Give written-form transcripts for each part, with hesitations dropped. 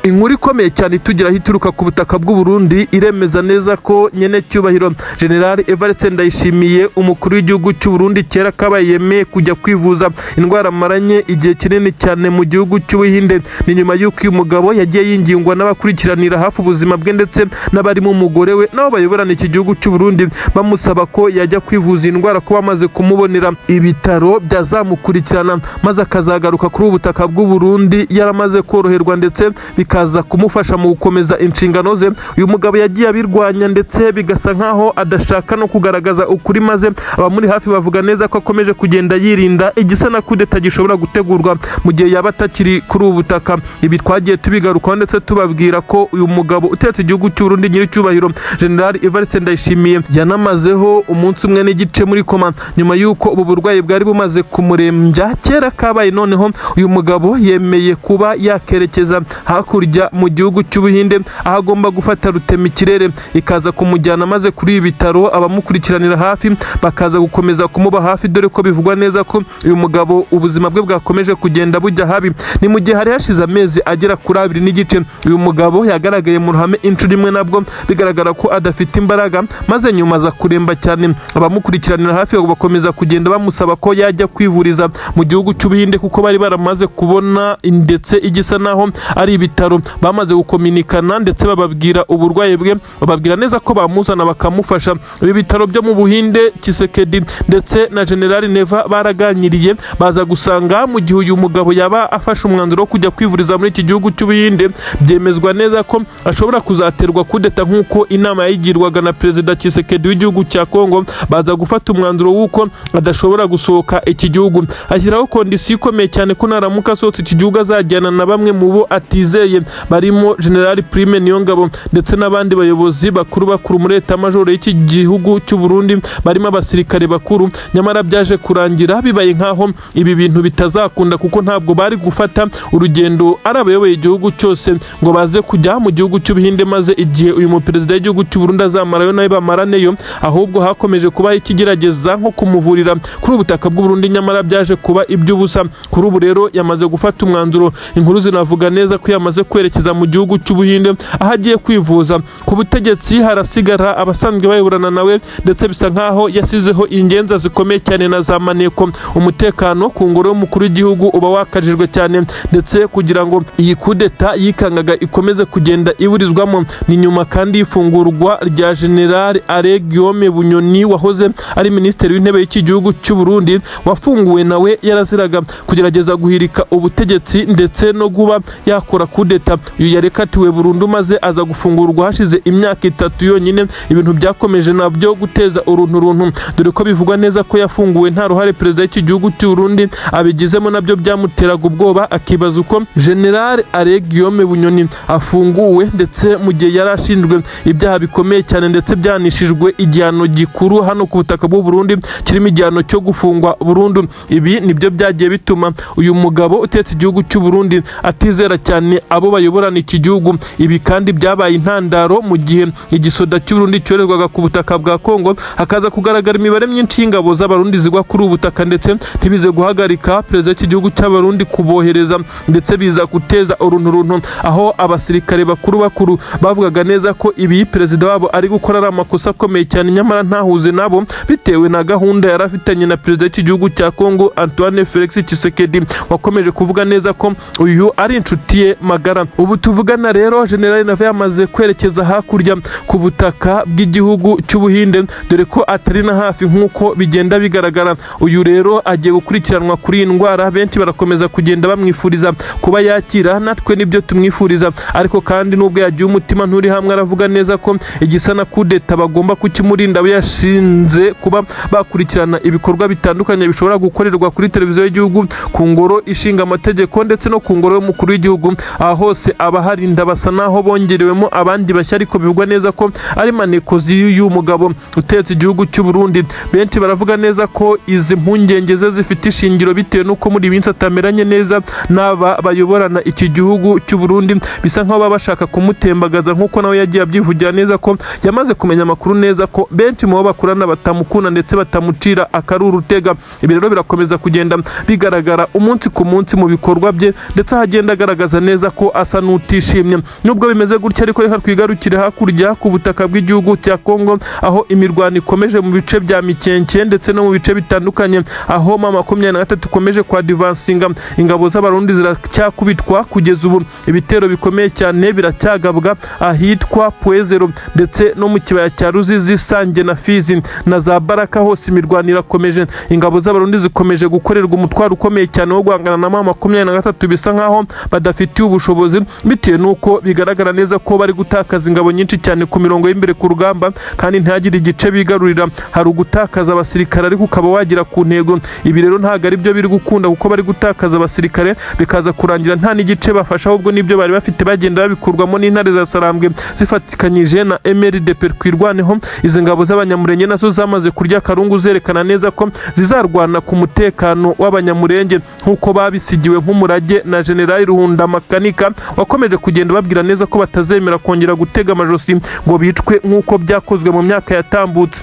Inkuru ikomeye cyane itugeraho ituruka ku butaka bw'u Burundi iremeza neza ko nyene cyubahiro General Evariste Ndayishimiye, umukuru w'igihugu cy'u Burundi, kera kabaye yemeye kujya kwivuza indwara amaranye igihe kinini cyane mu gihugu cy'Ubuhinde. Ni nyuma y'uko uyu mugabo yagiye yingingwa n'abakurikiranira hafi ubuzima bwe ndetse n'abarimo umugore we nabo bayoborana iki gihugu cy'u Burundi, bamusaba ko yajya kwivuza indwara, ko bamaze kumubonera ibitaro byazamukurikirana maze akazagaruka kuri ubu butaka bw'u Burundi yaramaze koroherwa, ndetse bikaza kumufasha mu gukomeza inshingano ze. Uyu mugabo yagiye abirwanya, ndetse bigasa nkaho adashaka no kugaragaza ukuri, maze abamuri hafi bavuga neza ko akomeje kugenda yirinda igisa na kudeta gishobora gutegurwa mu gihe yaba atakiri kuri ubu butaka. Ibi twagiye tubigarukaho, ndetse tubabwira ko uyu mugabo utetse igihugu cy'u Burundi, nyiricyubahiro General Evariste Ndayishimiye, yanamazeho umunsi umwe n'igice muri koma nyuma y'uko ubu burwayi bwari bumaze kumurembya. Kera kabaye noneho uyu mugabo yemeye kuba yakerekeza hakurya mu gihugu cy'Ubuhinde, aho agomba gufata rutemikirere ikaza kumujyana maze kuri ibi bitaro, abamukurikiranira hafi bakaza gukomeza kumuba hafi, dore ko bivugwa neza ko uyu mugabo ubuzima bwe bwakomeje kugenda bujya habi. Ni mu gihe hari hashize amezi agera kuri 2 n'igice uyu mugabo yagaragaye mu ruhame inshuro imwe, nabwo bigaragara ko adafite imbaraga, maze nyuma aza kuremba cyane. Abamukurikiranira hafi bakomeza kugenda bamusaba ko yajya kwivuriza mu gihugu cy'Ubuhinde, kuko bari baramaze kubona ndetse igisa naho ari ibitaro bamaze gukominikana, ndetse bababwira uburwayi bwe, bababwira neza ko bamuzana bakamufasha. Ibi bitaro byo mu Buhinde, Tshisekedi ndetse na General Neva baraganiriye, baza gusanga mu gihe uyu mugabo yaba afashe umwanzuro wo kujya kwivuriza muri iki gihugu cy'Ubuhinde, byemezwa neza ko ashobora kuzaterwa kudeta nk'uko inama yayigirwaga na Perezida Tshisekedi w'igihugu cya Kongo. Baza gufata umwanzuro w'uko adashobora gusohoka iki gihugu, ashyiraho condition ikomeye cyane ko naramuka asohotse iki gihugu azajyana na bamwe mu bo atizeye, barimo General Prime Niyongabo ndetse n'abandi bayobozi bakuru bakuru muri état-major y'iki gihugu cy'u Burundi, barimo abasirikare bakuru. Nyamara byaje kurangira bibaye nkaho ibi bintu bitazakunda, kuko ntabwo bari gufata urugendo ari abayoboye igihugu cyose ngo baze kujya mu gihugu cy'Ubuhinde, maze igihe uyu muperezida w'igihugu cy'u Burundi azamarayo nawe bamaraneyo. Ahubwo hakomeje kubaho ikigerageza nko kumuvurira kuri ubu butaka bw'u Burundi, nyamara byaje kuba iby'ubusa. Kuri ubu rero yamaze gufata umwanzuro, inkuru zinavuga neza ko yamaze kwerekeza mu gihugu cy'Ubuhinde aho agiye kwivuza. Ku butegetsi harasigara abasanzwe bayoborana nawe, ndetse bisa nkaho yasizeho ingenza zikomeye cyane na za maneko. Umutekano ku ngoro y'umukuru w'igihugu uba wakajijwe cyane, ndetse kugira ngo iyi kudeta yikangaga ikomeze kugenda iburizwamo. Ni nyuma kandi y'ifungurwa rya General Alain Guillaume Bunyoni, wahoze ari minisitiri w'intebe y'iki gihugu cy'u Burundi, wafunguwe nawe yaraziraga kugerageza guhirika ubutegetsi ndetse no kuba yakora kudeta. Uyu yarekatiwe burundu, maze aza gufungurwa hashize imyaka 3 yonyine. Ibintu byakomeje nabyo guteza uruntu runtu, dore ko bivugwa neza ko yafunguwe nta ruhare perezida w'iki gihugu cy'u Burundi abigizemo. Nabyo byamuteraga ubwoba, akibaza uko General Alain Guillaume Bunyoni afunguwe, ndetse mu gihe yari ashinjwe ibyaha bikomeye cyane, ndetse byanishijwe igihano gikuru hano ku butaka bw'u Burundi kirimo igihano cyo gufungwa burundu. Ibi nibyo byagiye bituma uyu mugabo utetse igihugu cy'u Burundi atizera cyane abo bayoborana iki gihugu. Ibi kandi byabaye intandaro mu gihe igisoda cy'u Burundi cyoherezwaga ku butaka bwa Kongo, hakaza kugaragara imibare myinshi y'ingabo z'Abarundi zigwa kuri ubu butaka, ndetse ntibize guhagarika perezida w'igihugu cy'Abarundi kubohereza, ndetse biza guteza uruntu runtu, aho abasirikare bakuru bakuru bavugaga neza ko ibi perezida wabo ari gukora ari amakosa akomeye cyane, nyamara ntahuze nabo bitewe na gahunda yari afitanye na perezida w'igihugu cya Kongo, Antoine Felix Tshisekedi, wakomeje kuvuga neza ko uyu ari inshuti ye magara. Ubu tuvugana rero, General Neva yamaze kwerekeza hakurya ku butaka bw'igihugu cy'Ubuhinde, dore ko atari na hafi nk'uko bigenda bigaragara. Uyu rero agiye gukurikiranwa kuri iyi ndwara. Benshi barakomeza kugenda bamwifuriza kuba yakira, natwe nibyo tumwifuriza. Ariko kandi nubwo yagiye, umutima nturi hamwe. Aravuga neza ko igisa na kudeta bagomba kukimurinda. Abo yashinze kuba bakurikirana ibikorwa bitandukanye bishobora gukorerwa kuri televiziyo y'igihugu, ku ngoro ishinga amategeko ndetse no ku ngoro y'umukuru w'igihugu, aha hose abaharinda basa naho bongerewemo abandi bashya, ariko bivugwa neza ko ari maneko z'uyu mugabo utetse igihugu cy'u Burundi. Benshi baravuga neza ko izi mpungenge ze zifite ishingiro, bitewe n'uko muri iyi minsi atameranye neza n'aba bayoborana iki gihugu cy'u Burundi, bisa nkaho baba bashaka kumutembagaza, nk'uko nawe yagiye abyivugira neza ko yamaze kumenya amakuru neza ko benshi mu bo bakorana batamukunda ndetse batamucira akari urutega. Ibi rero birakomeza kugenda bigaragara umunsi ku munsi mu bikorwa bye, ndetse aho agenda agaragaza neza ko asa n'utishimye. Nubwo bimeze gutya ariko, reka twigarukire hakurya ku butaka bw'igihugu cya Kongo, aho imirwano ikomeje mu bice bya Mikenke ndetse no mu bice bitandukanye, aho M23 ikomeje kwadvancinga. Ingabo z'Abarundi ziracyakubitwa kugeza ubu, ibitero bikomeye cyane biracyagabwa ahitwa Pwezero ndetse no mu kibaya cya Ruzizi, Sange na Fizi na za Baraka, hose imirwano irakomeje. Ingabo z'Abarundi zikomeje gukorerwa umutwaro ukomeye cyane wo guhangana na M23, bisa nkaho badafitiye ubushobozi, bitewe n'uko bigaragara neza ko bari gutakaza ingabo nyinshi cyane ku mirongo y'imbere ku rugamba, kandi ntihagire igice bigarurira. Hari ugutakaza abasirikare ariko ukaba wagera ku ntego. Ibi rero ntabwo ari byo biri gukunda, kuko bari gutakaza abasirikare bikaza kurangira nta n'igice bafasha, ahubwo n'ibyo bari bafite bagenda babikurwamo n'intare za Sarambwe zifatikanyije na MRDP Twirwaneho. Izi ngabo z'Abanyamurenge nazo zamaze kurya akarungu, zerekana neza ko zizarwana ku mutekano w'Abanyamurenge nk'uko babisigiwe nk'umurage na Generali Ruhunda Makanika, wakomeje kugenda babwira neza ko batazemera kongera gutega amajosi ngo bicwe nk'uko byakozwe mu myaka yatambutse.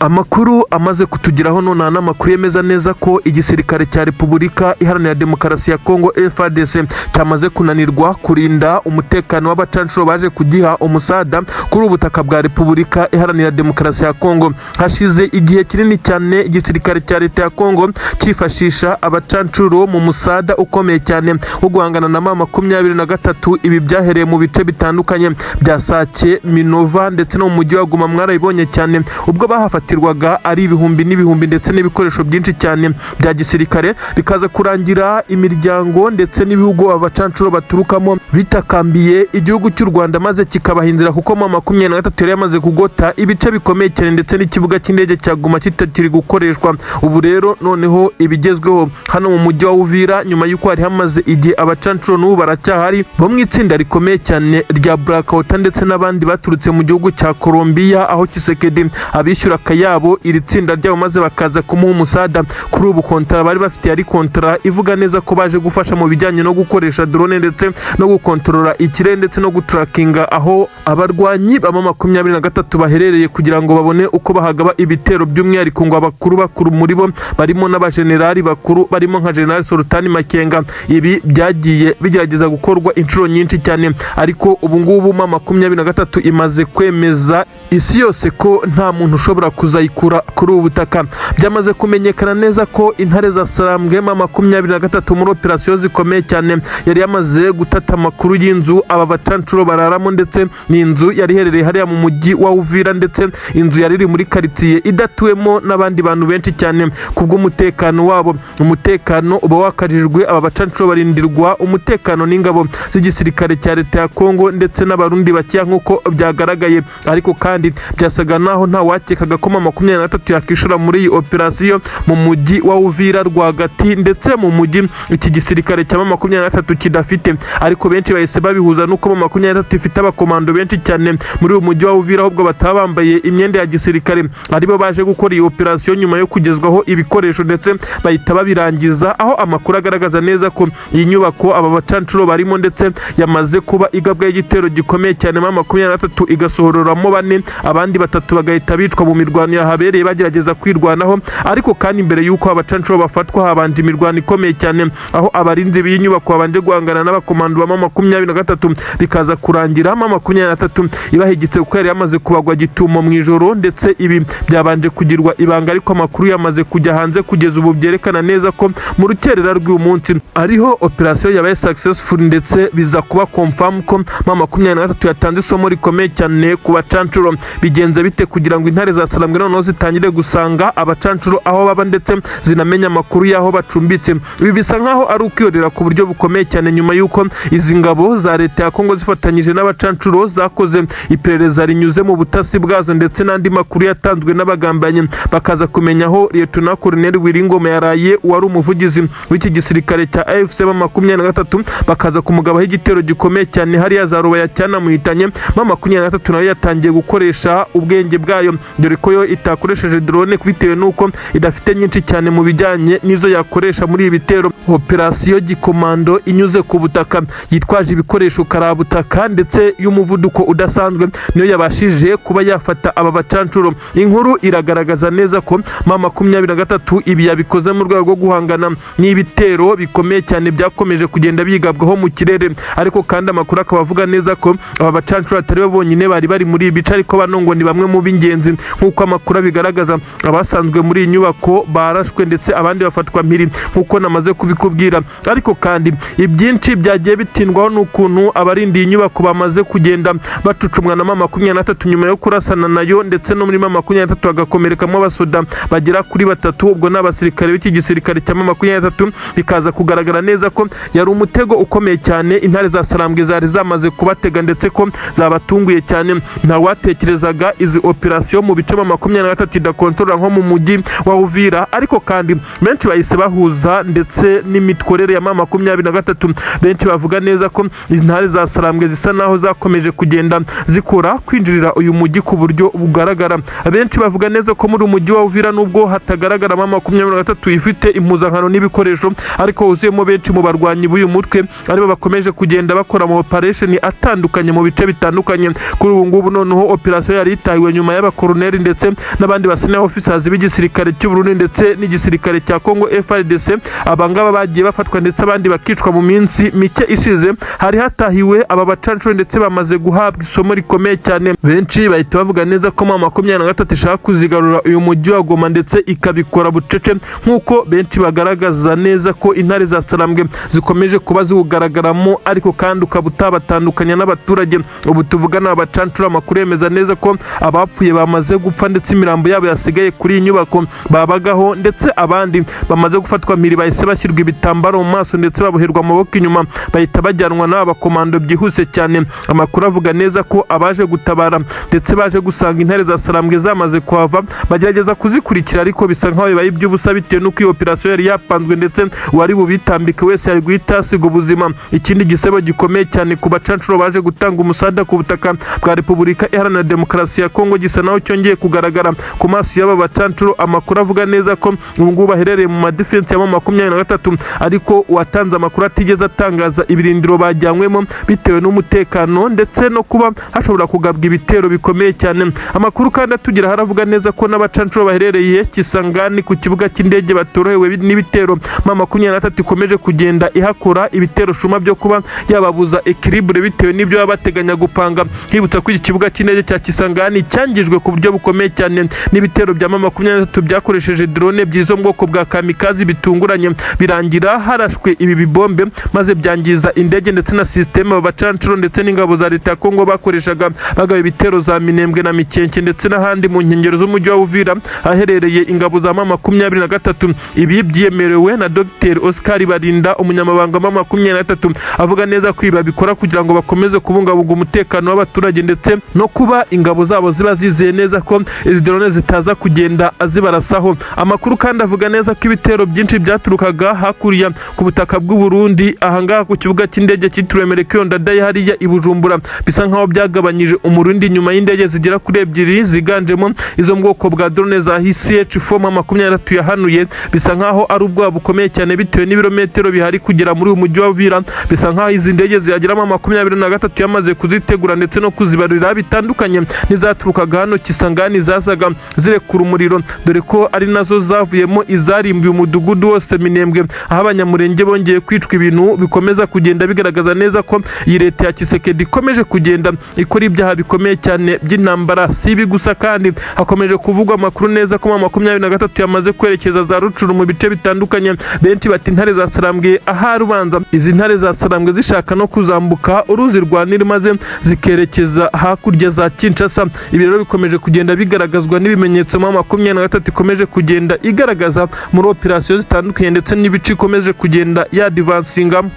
Amakuru amaze kutugeraho nonaha ni amakuru yemeza neza ko igisirikare cya Repubulika Iharanira Demokarasi ya Kongo, FARDC, cyamaze kunanirwa kurinda umutekano w'abacanshuro baje kugiha umusada kuri ubu butaka bwa Repubulika Iharanira Demokarasi ya Kongo. Hashize igihe kinini cyane igisirikare cya leta ya Kongo cyifashisha abacanshuro mu musada ukomeye cyane wo guhangana na M23. Ibi byahereye mu bice bitandukanye bya Sake, Minova ndetse no mu mujyi wa Goma. Mwarabibonye cyane ubwo bahafatirwaga ari ibihumbi n'ibihumbi ndetse n'ibikoresho byinshi cyane bya gisirikare, bikaza kurangira imiryango ndetse n'ibihugu abacanshuro baturukamo bitakambiye igihugu cy'u Rwanda, maze kikabaha inzira, kuko M23 yari yamaze kugota ibice bikomeye cyane ndetse n'ikibuga cy'indege cya Goma kitakiri gukoreshwa. Ubu rero noneho ibigezweho hano mu mujyi wa Uvira, nyuma y'uko hari hamaze igihe abacanshuro, n'ubu baracyahari, bo mu itsinda rikomeye cyane rya Blackwater ndetse n'abandi baturutse mu gihugu cya Colombia, aho Tshisekedi abishyura akayabo iri tsinda ryabo maze bakaza kumuha umusada. Kuri ubu kontara bari bafite yari kontara ivuga neza ko baje gufasha mu bijyanye no gukoresha drone ndetse no gukontorora ikirere ndetse no gutrackinga aho abarwanyi ba M23 baherereye, kugira ngo babone uko bahagaba ibitero, by'umwihariko ngo abakuru bakuru muri bo barimo n'abajenerali bakuru, barimo nka General Sultani Makenga. Ibi byagiye bigerageza gukorwa inshuro nyinshi cyane, ariko ubu ngubu M23 imaze kwemeza isi yose ko nta muntu ushobora kuzayikura kuri ubu butaka. Byamaze kumenyekana neza ko intare za Sarambwe M23 muri operasiyo zikomeye cyane yari yamaze gutata amakuru y'inzu aba bacanshuro bararamo, ndetse ni inzu yari iherereye hariya mu mujyi wa Uvira, ndetse inzu yari iri muri karitsiye idatuwemo n'abandi bantu benshi cyane kubw'umutekano wabo. Umutekano uba wakajijwe, aba bacanshuro barindirwa umutekano n'ingabo z'igisirikare cya leta ya Kongo ndetse n'Abarundi bakeya nk'uko byagaragaye. Ariko kandi byasaga naho nta wakekaga ko M23 yakishora muri iyi operasiyo mu mujyi wa Uvira rwagati, ndetse mu mujyi iki gisirikare cya M23 kidafite. Ariko benshi bahise babihuza n'uko M23 ifite abakomando benshi cyane muri uyu mujyi wa Uvira, ahubwo bataba bambaye imyenda ya gisirikare, aribo baje gukora iyi operasiyo nyuma yo kugezwaho ibikoresho ndetse bahita babirangiza, aho amakuru agaragaza neza ko iyi nyubako aba bacanshuro barimo ndetse yamaze kuba igabwaho igitero gikomeye cyane, M23 igasohororamo bane, abandi batatu bagahita bicwa mu mirwano yahabereye bagerageza kwirwanaho. Ariko kandi mbere y'uko abacanshuro bafatwa habanje imirwano ikomeye cyane, aho abarinzi b'iyi nyubako babanje guhangana n'abakomando ba M23, bikaza kurangira M23 ibahigitse kuko yari yamaze kubagwa gitumo mu ijoro. Ndetse ibi byabanje kugirwa ibanga, ariko amakuru yamaze kujya hanze kugeza ubu byerekana neza ko mu rukerera rw'uyu munsi ariho operasiyo yabaye successful, ndetse biza kuba confirm ko M23 yatanze isomo rikomeye cyane ku bacanshuro. Bigenze bite kugira ngo intare za Sarambwe noneho zitangire gusanga abacanshuro aho baba ndetse zinamenya amakuru y'aho bacumbitse? Ibi bisa nkaho ari ukwiyorera ku buryo bukomeye cyane, nyuma y'uko izi ngabo za leta ya Kongo zifatanyije n'abacanshuro zakoze iperereza rinyuze mu butasi bwazo ndetse n'andi makuru yatanzwe n'abagambanyi, bakaza kumenya aho Lieutenant Colonel Willy Ngoma yaraye, wari umuvugizi w'iki gisirikare cya AFC M23, bakaza kumugabaho igitero gikomeye cyane hariya za Rubaya cyanamuhitanye. M23 nayo yatangiye gukoresha ubwenge bwayo, dore ko yohereje yo itakoresheje drone bitewe n'uko idafite nyinshi cyane mu bijyanye n'izo yakoresha muri ibi bitero. Operasiyo gikomando inyuze ku butaka, yitwaje ibikoresho karabutaka ndetse y'umuvuduko udasanzwe, niyo yabashije kuba yafata aba bacancuro. Inkuru iragaragaza neza ko M23 ibi yabikoze mu rwego rwo guhangana n'ibitero bikomeye cyane byakomeje kugenda bigabwaho mu kirere. Ariko kandi amakuru akaba avuga neza ko aba bacancuro atari bo bonyine bari bari muri ibi bice, ariko bano ngo ni bamwe mu b'ingenzi. Nk'uko amakuru abigaragaza, abasanzwe muri iyi nyubako barashwe ndetse abandi bafatwa mpiri, nk'uko namaze kubikubwira. Ariko kandi ibyinshi byagiye bitindwaho ni ukuntu abarinda iyi nyubako bamaze kugenda bacucumwa na M23 nyuma yo kurasana nayo, ndetse no muri M23 hagakomerekamo abasoda bagera kuri batatu. Ubwo ni abasirikare b'iki gisirikare cya M23. Bikaza kugaragara neza ko yari umutego ukomeye cyane intare za Sarambwe zari zamaze kubatega, ndetse ko zabatunguye cyane. Ntawatekerezaga izi operasiyo mu bice M23 idakontorora nko mu mujyi wa Uvira. Ariko kandi benshi bahise bahuza ndetse n'imikorere ya M23. Benshi bavuga neza ko izi ntare za Sarambwe zisa naho zakomeje kugenda zikora kwinjirira uyu mujyi ku buryo bugaragara. Benshi bavuga neza ko muri uyu mujyi wa Uvira, nubwo hatagaragara M23 ifite impuzankano n'ibikoresho, ariko huzuyemo benshi mu barwanyi b'uyu mutwe, aribo bakomeje kugenda bakora mu operation atandukanye mu bice bitandukanye. Kuri ubu ngubu noneho operation yari itahiwe nyuma y'abakoroneri ndetse n'abandi ba senior officers b'igisirikare cy'u Burundi ndetse n'igisirikare cya Congo FARDC. Abangaba bagiye bafatwa ndetse abandi bakicwa mu minsi mike ishize. Hari hatahiwe aba bacancuro ndetse bamaze guhabwa isomo rikomeye cyane. Benshi bahita bavuga neza ko M23 ishaka kuzigarura uyu mujyi wa Goma, ndetse ikabikora bucece, nk'uko benshi bagaragaza neza ko intare za Sarambwe zikomeje kuba ziwugaragaramo, ariko kandi ukaba utabatandukanya n'abaturage. Ubu tuvugana, abacancuro, amakuru yemeza neza ko abapfuye bamaze gupfa ndetse imirambo yabo yasigaye kuri iyi nyubako babagaho, ndetse abandi bamaze gufatwa mpiri bahise bashyirwa ibitambaro mu maso ndetse baboherwa amaboko inyuma, bahita bajyanwa n'aba bakomando byihuse cyane. Amakuru avuga neza ko abaje gutabara ndetse baje gusanga intare za Sarambwe zamaze kuhava, bagerageza kuzikurikira, ariko bisa nkaho bibaye iby'ubusa bitewe n'uko iyo operasiyo yari yapanzwe, ndetse uwari bubitambike wese yari guhita asiga ubuzima. Ikindi gisebo gikomeye cyane ku bacancuro baje gutanga umusada ku butaka bwa Repubulika Iharanira Demokarasi ya Kongo gisa naho cyongeye kugaragara ku maso y'aba bacancuro. Amakuru avuga neza ko ubu ngubu baherereye mu madefense ya M23, ariko uwatanze amakuru atigeze atangaza ibirindiro bajyanywemo bitewe n'umutekano ndetse no kuba hashobora kugabwa ibitero bikomeye cyane. Amakuru kandi atugira haravuga neza ko n'abacancuro baherereye Kisangani ku kibuga cy'indege batorohewe n'ibitero M23 ikomeje kugenda ihakora, ibitero shuma byo kuba yababuza équilibre bitewe n'ibyo baba bateganya gupanga. Hibutsa ko iki kibuga cy'indege cya Kisangani cyangijwe ku buryo bukomeye cyane n'ibitero bya M23 byakoresheje drone byizo mu bwoko bwa kamikazi bitunguranye, birangira harashwe ibi bibombe maze byangiza indege ndetse na système aba bacancuro ndetse n'ingabo za leta ya Kongo bakoreshaga bagaba ibitero za Minembwe na Mikenke ndetse n'ahandi mu nkengero z'umujyi wa Uvira aherereye ingabo za M23. Ibi byemerewe na Dr Oscar Barinda, umunyamabanga wa M23, avuga neza ko ibi babikora kugira ngo bakomeze kubungabunga umutekano w'abaturage, ndetse no kuba ingabo zabo ziba zizeye neza ko izi drone zitaza kugenda zibarasaho. Amakuru kandi avuga neza ko ibitero byinshi byaturukaga hakurya ku butaka bw'u Burundi, ahangaha ku kibuga cy'indege cyitiriwe Melchior Ndadaye hariya i Bujumbura, bisa nkaho byagabanyije umurundi nyuma y'indege zigera kuri ebyiri ziganjemo izo mu bwoko bwa drone za CH4 M23 yahanuye. Bisa nkaho ari ubwoba bukomeye cyane bitewe n'ibirometero bihari kugera muri uyu mujyi wa Uvira. Bisa nkaho izi ndege zihageramo M23 yamaze kuzitegura ndetse no kuzibarurira, bitandukanye n'izaturukaga hano Kisangani zazaga zirekura umuriro, dore ko ari nazo zavuyemo izarimbuye umudugudu wose Minembwe, aho Abanyamurenge bongeye kwicwa. Ibintu bikomeza kugenda bigaragaza neza ko iyi leta ya Tshisekedi ikomeje kugenda ikora ibyaha bikomeye cyane by'intambara. Si ibi gusa kandi, hakomeje kuvugwa amakuru neza ko M23 yamaze kwerekeza za Rucuru mu bice bitandukanye. Benshi bati intare za Sarambwe ahari ubanza izi ntare za Sarambwe zishaka no kuzambuka uruzi rwa Nili maze zikerekeza hakurya za Kinshasa. Ibi rero bikomeje kugenda bigaragazwa n'ibimenyetso M23 ikomeje kugenda igaragaza muri operasiyo zitandukanye ndetse n'ibice ikomeje kugenda yadivansingamo.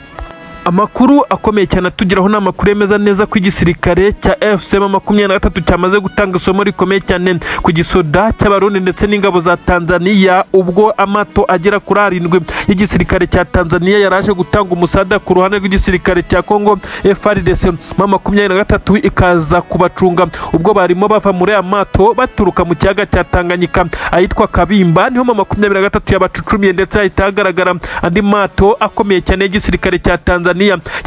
Amakuru akomeye cyane atugeraho ni amakuru yemeza neza ko igisirikare cya AFC M23 cyamaze gutanga isomo rikomeye cyane ku gisoda cy'Abarundi ndetse n'ingabo za Tanzania, ubwo amato agera kuri 7 y'igisirikare cya Tanzania yaraje gutanga umusada ku ruhande rw'igisirikare cya Congo FARDC, M23 ikaza kubacunga ubwo barimo bava muri aya mato baturuka mu kiyaga cya Tanganyika ahitwa Kabimba. Niho M23 yabacucumiye, ndetse hahita hagaragara andi mato akomeye cyane y'igisirikare cya Tanzania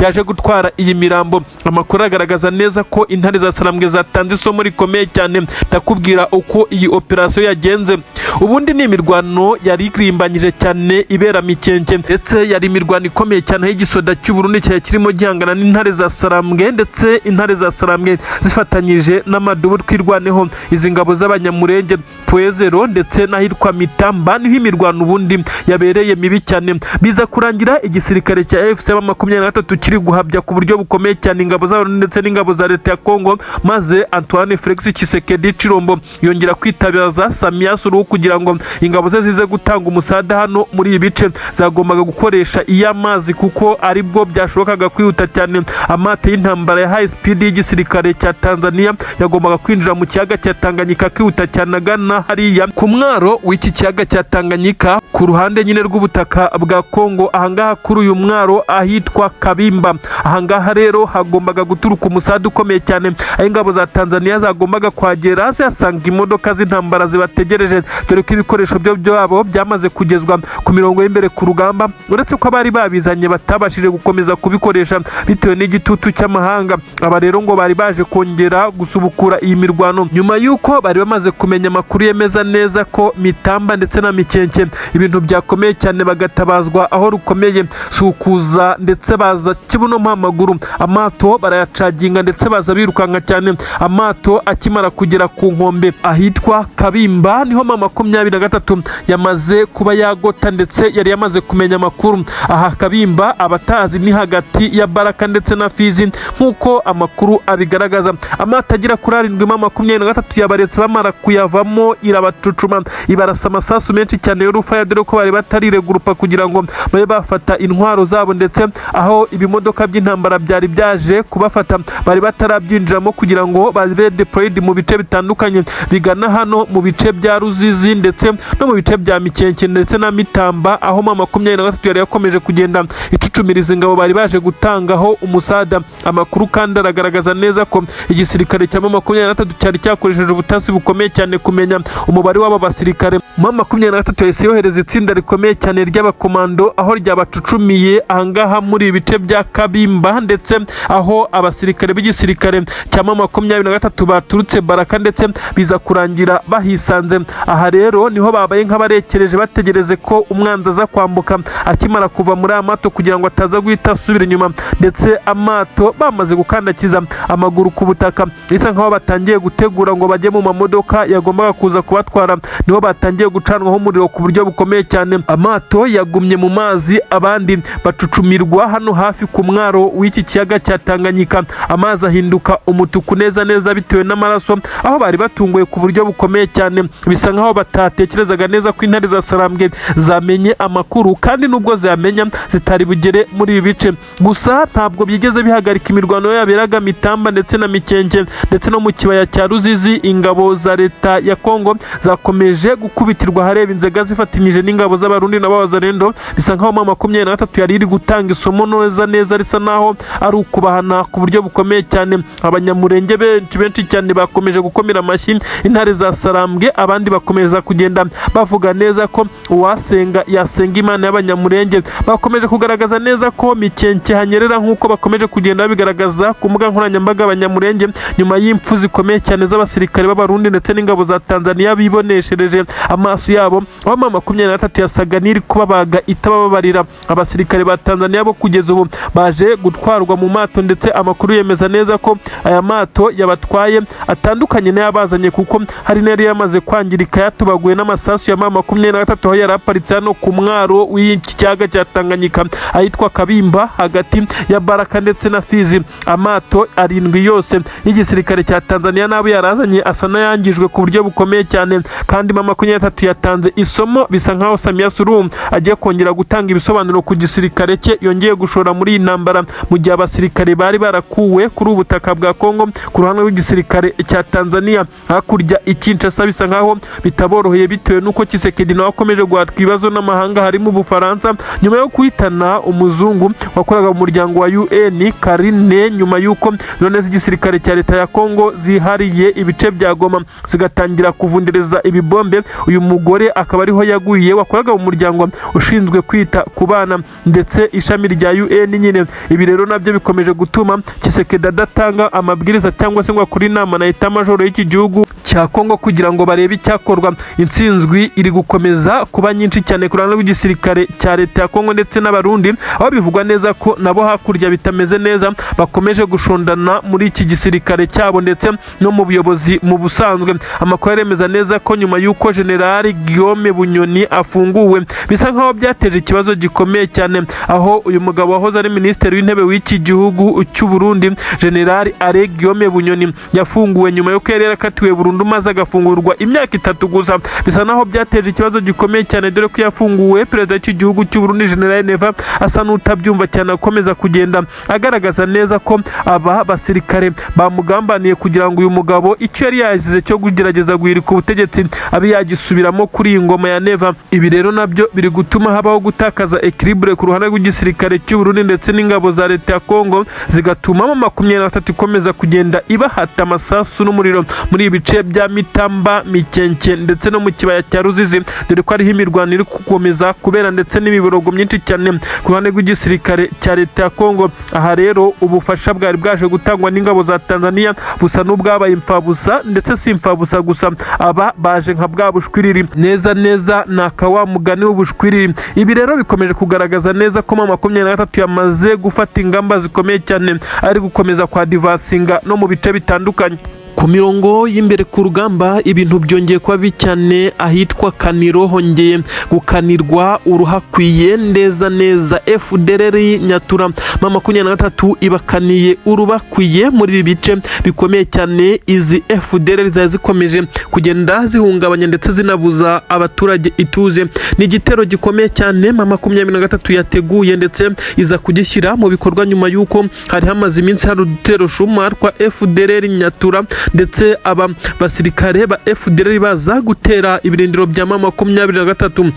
yaje gutwara iyi mirambo. Amakuru agaragaza neza ko intare za Sarambwe zatanze isomo rikomeye cyane. Ndakubwira uko iyi operasiyo yagenze. Ubundi ni imirwano yari irimbanyije cyane ibera Mikenke, ndetse yari imirwano ikomeye cyane aho igisoda cy'u Burundi cyari kirimo gihangana n'intare za Sarambwe, ndetse intare za Sarambwe zifatanyije n'amadubu Twirwaneho, izi ngabo z'Abanyamurenge Pwezero, ndetse n'ahitwa Mitamba niho imirwano ubundi yabereye mibi cyane. Biza kurangira igisirikare cya AFC M23 kiri guhabya ku buryo bukomeye cyane ingabo z'Abarundi ndetse n'ingabo za leta ya Congo, maze Antoine Felix Tshisekedi Tshilombo yongera kwitabaza Samia Suluhu kugira ngo ingabo ze zize gutanga umusada hano muri ibi bice. Zagombaga gukoresha iy'amazi kuko aribwo byashobokaga kwihuta cyane. Amato y'intambara ya high speed y'igisirikare cya Tanzania yagombaga kwinjira mu kiyaga cya Tanganyika akihuta cyane agana hariya ku mwaro w'iki kiyaga cya Tanganyika, ku ruhande nyine rw'ubutaka bwa Congo. Ahangaha kuri uyu mwaro ahitwa Kabimba, ahangaha rero hagombaga guturuka umusada ukomeye cyane, aho ingabo za Tanzania zagombaga kuhagera zihasanga imodoka z'intambara zibategereje, dore ko ibikoresho byo byabo byamaze kugezwa ku mirongo y'imbere ku rugamba, uretse ko abari babizanye batabashije gukomeza kubikoresha bitewe n'igitutu cy'amahanga. Aba rero ngo bari baje kongera gusubukura iyi mirwano nyuma y'uko bari bamaze kumenya amakuru yemeza neza ko Mitamba ndetse na Mikenke ibintu byakomeye cyane, bagatabazwa aho rukomeye. Si ukuza, ndetse baza kibuno mpamaguru, amato barayacaginga ndetse baza birukanka cyane. Amato akimara kugera ku nkombe ahitwa Kabimba, niho M23 yamaze kuba yagota, ndetse yari yamaze kumenya amakuru. Aha Kabimba, abatazi, ni hagati ya Baraka ndetse na Fizi nk'uko amakuru abigaragaza. Amato agera kuri 7 M23 yabaretse bamara kuyavamo irabacucuma, ibarasa amasasu menshi cyane y'urufaya, dore ko bari batariregurupa kugira ngo babe bafata intwaro zabo, ndetse aho ibimodoka by'intambara byari byaje kubafata bari batarabyinjiramo kugira ngo babe deployed mu bice bitandukanye bigana hano mu bice bya Ruzizi ndetse no mu bice bya Mikenke ndetse na Mitamba, aho M23 yari yakomeje kugenda icucumiriza ingabo bari baje gutangaho umusada. Amakuru kandi aragaragaza neza ko igisirikare cya M23 cyari cyakoresheje ubutasi bukomeye cyane kumenya umubare w'aba basirikare. M23 yahise yohereza itsinda rikomeye cyane ry'abakomando, aho ryabacucumiye ahangaha muri ibi bice bya Kabimba, ndetse aho abasirikare b'igisirikare cya M23 baturutse Baraka, ndetse biza kurangira bahisanze. Aha rero niho babaye nk'abarekereje bategereze ko umwanzi aza kwambuka akimara kuva muri aya mato, kugira ngo ataza guhita asubira inyuma. Ndetse amato bamaze gukandakiza amaguru ku butaka, bisa nkaho batangiye gutegura ngo bajye mu mamodoka yagombaga kuza kubatwara, niho batangiye gucanwaho umuriro ku buryo bukomeye cyane. Amato yagumye mu mazi, abandi bacucumirwa hano hafi ku mwaro w'iki kiyaga cya Tanganyika. Amazi ahinduka umutuku neza neza bitewe n'amaraso, aho bari batunguwe ku buryo bukomeye cyane. Bisa nkaho batatekerezaga neza ko intare za Sarambwe zamenye amakuru, kandi nubwo ziyamenya zitari bugere muri ibi bice. Gusa ntabwo byigeze bihagarika imirwano yaberaga Mitamba ndetse na Mikenke ndetse no mu kibaya cya Ruzizi. Ingabo za leta ya Kongo zakomeje gukubitirwa ahareba inzega zifatanyije n'ingabo z'Abarundi n'Abazarendo. Bisa nkaho M23 yari iri gutanga isomo neza neza, risa naho ari ukubahana ku buryo bukomeye cyane. Abanyamurenge benshi benshi cyane bakomeje gukomera amashyi intare za Sarambwe, abandi bakomeza kugenda bavuga neza ko uwasenga yasenga Imana y'Abanyamurenge. Bakomeje kugaragaza neza ko Mikenke hanyerera, nk'uko bakomeje kugenda babigaragaza ku mbuga nkoranyambaga Abanyamurenge, nyuma y'impfu zikomeye cyane z'abasirikare b'Abarundi ndetse n'ingabo za Tanzania biboneshereje amaso yabo, aho M23 yasaga n'iri kubabaga itabababarira. Abasirikare ba Tanzania bo kugeza ubu baje gutwarwa mu mato, ndetse amakuru yemeza neza ko aya mato yabatwaye atandukanye n'ayabazanye, kuko hari n'ayari yamaze kwangirika yatubaguwe n'amasasu ya M23, aho yari aparitse hano ku mwaro w'iki kiyaga cya Tanganyika ahitwa Kabimba, hagati ya Baraka ndetse na Fizi. Amato 7 yose y'igisirikare cya Tanzania n'abo yarazanye asa n'ayangijwe ku buryo bukomeye cyane, kandi M23 gatatu yatanze isomo. Bisa nkaho Samia Suluhu agiye kongera gutanga ibisobanuro ku gisirikare cye yongeye gushora muri iyi ntambara, mu gihe abasirikare bari barakuwe kuri ubu butaka bwa Kongo ku ruhande rw'igisirikare cya Tanzania. Hakurya i Kinshasa bisa nkaho bitaboroheye, bitewe n'uko Tshisekedi nawe akomeje guhatwa ibibazo n'amahanga, harimo Ubufaransa, nyuma yo guhitana umuzungu wakoraga mu muryango wa UN Karine, nyuma y'uko drone z'igisirikare cya leta ya Kongo zihariye ibice bya Goma zigatangira kuvundereza ibibombe. Uyu mugore akaba ariho yaguye, wakoraga mu muryango ushinzwe kwita ku bana ndetse ishami rya UN nyine. Ibi rero nabyo bikomeje gutuma Tshisekedi adatanga amabwiriza cyangwa se ngo akore inama na état-major y'iki gihugu cya Kongo kugira ngo barebe icyakorwa. Intsinzwi iri gukomeza kuba nyinshi cyane ku ruhande rw'igisirikare cya leta ya Kongo ndetse n'Abarundi, aho bivugwa neza ko nabo hakurya bitameze neza, bakomeje gushondana muri iki gisirikare cyabo ndetse no mu buyobozi mu busanzwe. Amakuru aremeza neza ko nyuma y'uko Generali Guillaume Bunyoni afunguwe, bisa nkaho byateje ikibazo gikomeye cyane, aho uyu mugabo wahoze ari minisitiri w'intebe w'iki gihugu cy'u Burundi, Generali Alain Guillaume Bunyoni, yafunguwe nyuma y'uko yari yarakatiwe burundu maze agafungurwa imyaka 3 gusa. Bisa naho byateje ikibazo gikomeye cyane, dore ko yafunguwe perezida w'iki gihugu cy'u Burundi General Neva asa n'utabyumva cyane, akomeza kugenda agaragaza neza ko aba basirikare bamugambaniye kugira ngo uyu mugabo icyo yari yazize cyo kugerageza guhirika ubutegetsi abe yagisubiramo kuri iyi ngoma ya Neva. Ibi rero nabyo biri gutuma habaho gutakaza équilibre ku ruhande rw'igisirikare cy'u Burundi ndetse n'ingabo za leta ya Kongo, zigatuma M23 ikomeza kugenda ibahata amasasu n'umuriro muri ibi bice bya Mitamba, Mikenke ndetse no mu kibaya cya Ruzizi, dore ko ariho imirwano iri gukomeza kubera ndetse n'imiborogo myinshi cyane ku ruhande rw'igisirikare cya leta ya Kongo. Aha rero ubufasha bwari bwaje gutangwa n'ingabo za Tanzania busa n'ubwabaye imfabusa, ndetse si imfabusa gusa, aba baje nka bwa bushwiriri neza neza, ni aka wa mugani w'ubushwiriri. Ibi rero bikomeje kugaragaza neza ko M23 yamaze gufata ingamba zikomeye cyane, ari gukomeza kwa advancinga no mu bice bitandukanye. Ku mirongo y'imbere ku rugamba ibintu byongeye kuba bibi cyane. Ahitwa Kaniro hongeye gukanirwa uruhakwiye neza neza. FDLR Nyatura M23 ibakaniye urubakwiye muri ibi bice bikomeye cyane. Izi FDLR zari zikomeje kugenda zihungabanya ndetse zinabuza abaturage ituze. Ni igitero gikomeye cyane M23 yateguye ndetse iza kugishyira mu bikorwa nyuma y'uko hari hamaze iminsi hari udutero shuma twa FDLR Nyatura, ndetse aba basirikare ba FDLR baza gutera ibirindiro bya M23.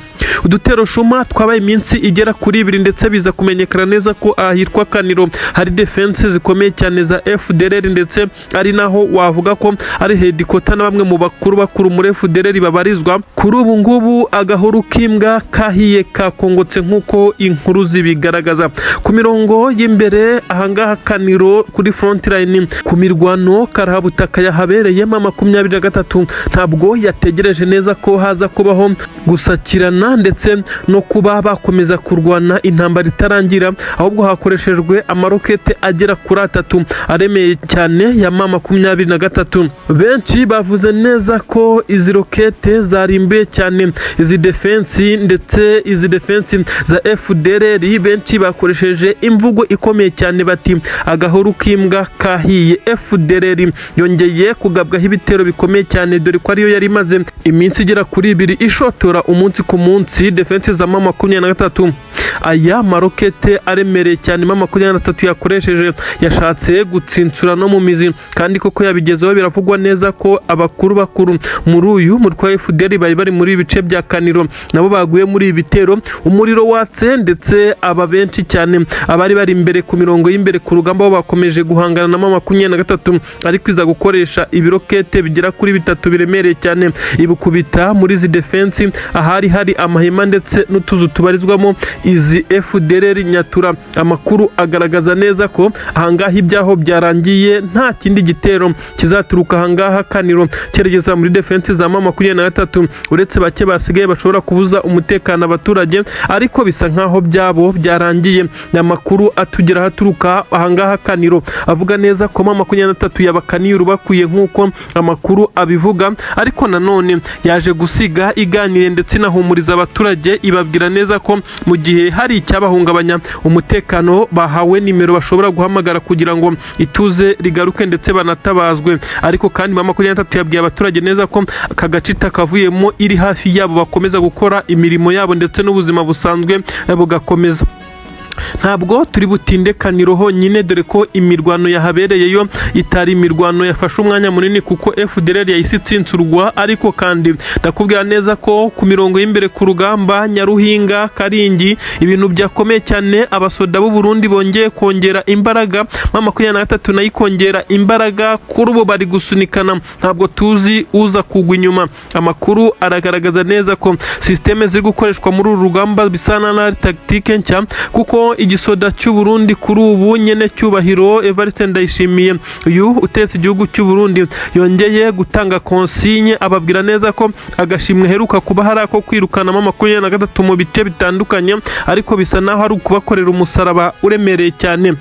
Udutero shuma twabaye iminsi igera kuri 2, ndetse biza kumenyekana neza ko ahitwa Kaniro hari defense zikomeye cyane za FDLR, ndetse ari naho wavuga ko ari headquarter na bamwe mu bakuru bakuru muri FDLR babarizwa. Kuri ubu ngubu agahuru k'imbwa kahiye kakongotse, nk'uko inkuru zibigaragaza. Ku mirongo y'imbere ahangaha Kaniro kuri front line, ku mirwano karahabutaka yahabereye, M23 ntabwo yategereje neza ko haza kubaho gusakirana ndetse no kuba bakomeza kurwana intambara itarangira, ahubwo hakoreshejwe amarokete agera kuri atatu aremeye cyane ya M23. Benshi bavuze neza ko izi rokete zarimbuye cyane izi defense, ndetse izi defense za FDLR benshi bakoresheje imvugo ikomeye cyane bati: "Agahuru k'imbwa kahiye." FDLR yongeye kugabwaho ibitero bikomeye cyane, dore ko ariyo yari imaze iminsi igera kuri 2 ishotora umunsi ku munsi defense za M23. Aya marokete aremereye cyane M23 yakoresheje yashatse gutsinsura no mu mizi, kandi koko yabigezeho. Biravugwa neza ko abakuru bakuru muri uyu mutwe wa FDLR bari bari muri ibi bice bya Kaniro nabo baguye muri ibi bitero. Umuriro watse, ndetse aba benshi cyane abari bari imbere ku mirongo y'imbere ku rugamba bo bakomeje guhangana na M23, ariko iza gukoresha ibirokete bigera kuri bitatu biremereye cyane, ibukubita muri izi defense ahari hari amahema ndetse n'utuzu tubarizwamo izi FDLR Nyatura. Amakuru agaragaza neza ko ahangaha ibyaho byarangiye, nta kindi gitero kizaturuka ahangaha Kaniro cyerekeza muri defense za M23, uretse bake basigaye bashobora kubuza umutekano abaturage, ariko bisa nkaho byabo byarangiye. Ni amakuru atugeraho aturuka ahangaha Kaniro avuga neza ko M23 yabakaniye urubakwiye. bikwiye nk'uko amakuru abivuga. Ariko nanone yaje gusiga iganiriye ndetse inahumuriza abaturage, ibabwira neza ko mu gihe hari icyabahungabanya umutekano bahawe nimero bashobora guhamagara kugira ngo ituze rigaruke ndetse banatabazwe. Ariko kandi M23 yabwiye abaturage neza ko aka gace itakavuyemo, iri hafi yabo, bakomeza gukora imirimo yabo ndetse n'ubuzima busanzwe bugakomeza. Ntabwo turi butinde Kaniro honyine, dore ko imirwano yahabereyeyo itari imirwano yafashe umwanya munini, kuko FDLR yahise itsinsurwa. Ariko kandi ndakubwira neza ko ku mirongo y'imbere ku rugamba, Nyaruhinga, Karingi, ibintu byakomeye cyane. Abasoda b'u Burundi bongeye kongera imbaraga, M23 nayo ikongera imbaraga. Kuri ubu bari gusunikana, ntabwo tuzi uza kugwa inyuma. Amakuru aragaragaza neza ko système ziri gukoreshwa muri uru rugamba bisa na tactique nshya, kuko igisoda cy'u Burundi kuri ubu, nyene cyubahiro Evariste Ndayishimiye, uyu utetse igihugu cy'u Burundi, yongeye gutanga consigne, ababwira neza ko agashimwe heruka kuba hari ako kwirukanamo 23 mu bice bitandukanye, ariko bisa naho ari ukubakorera umusaraba uremereye cyane.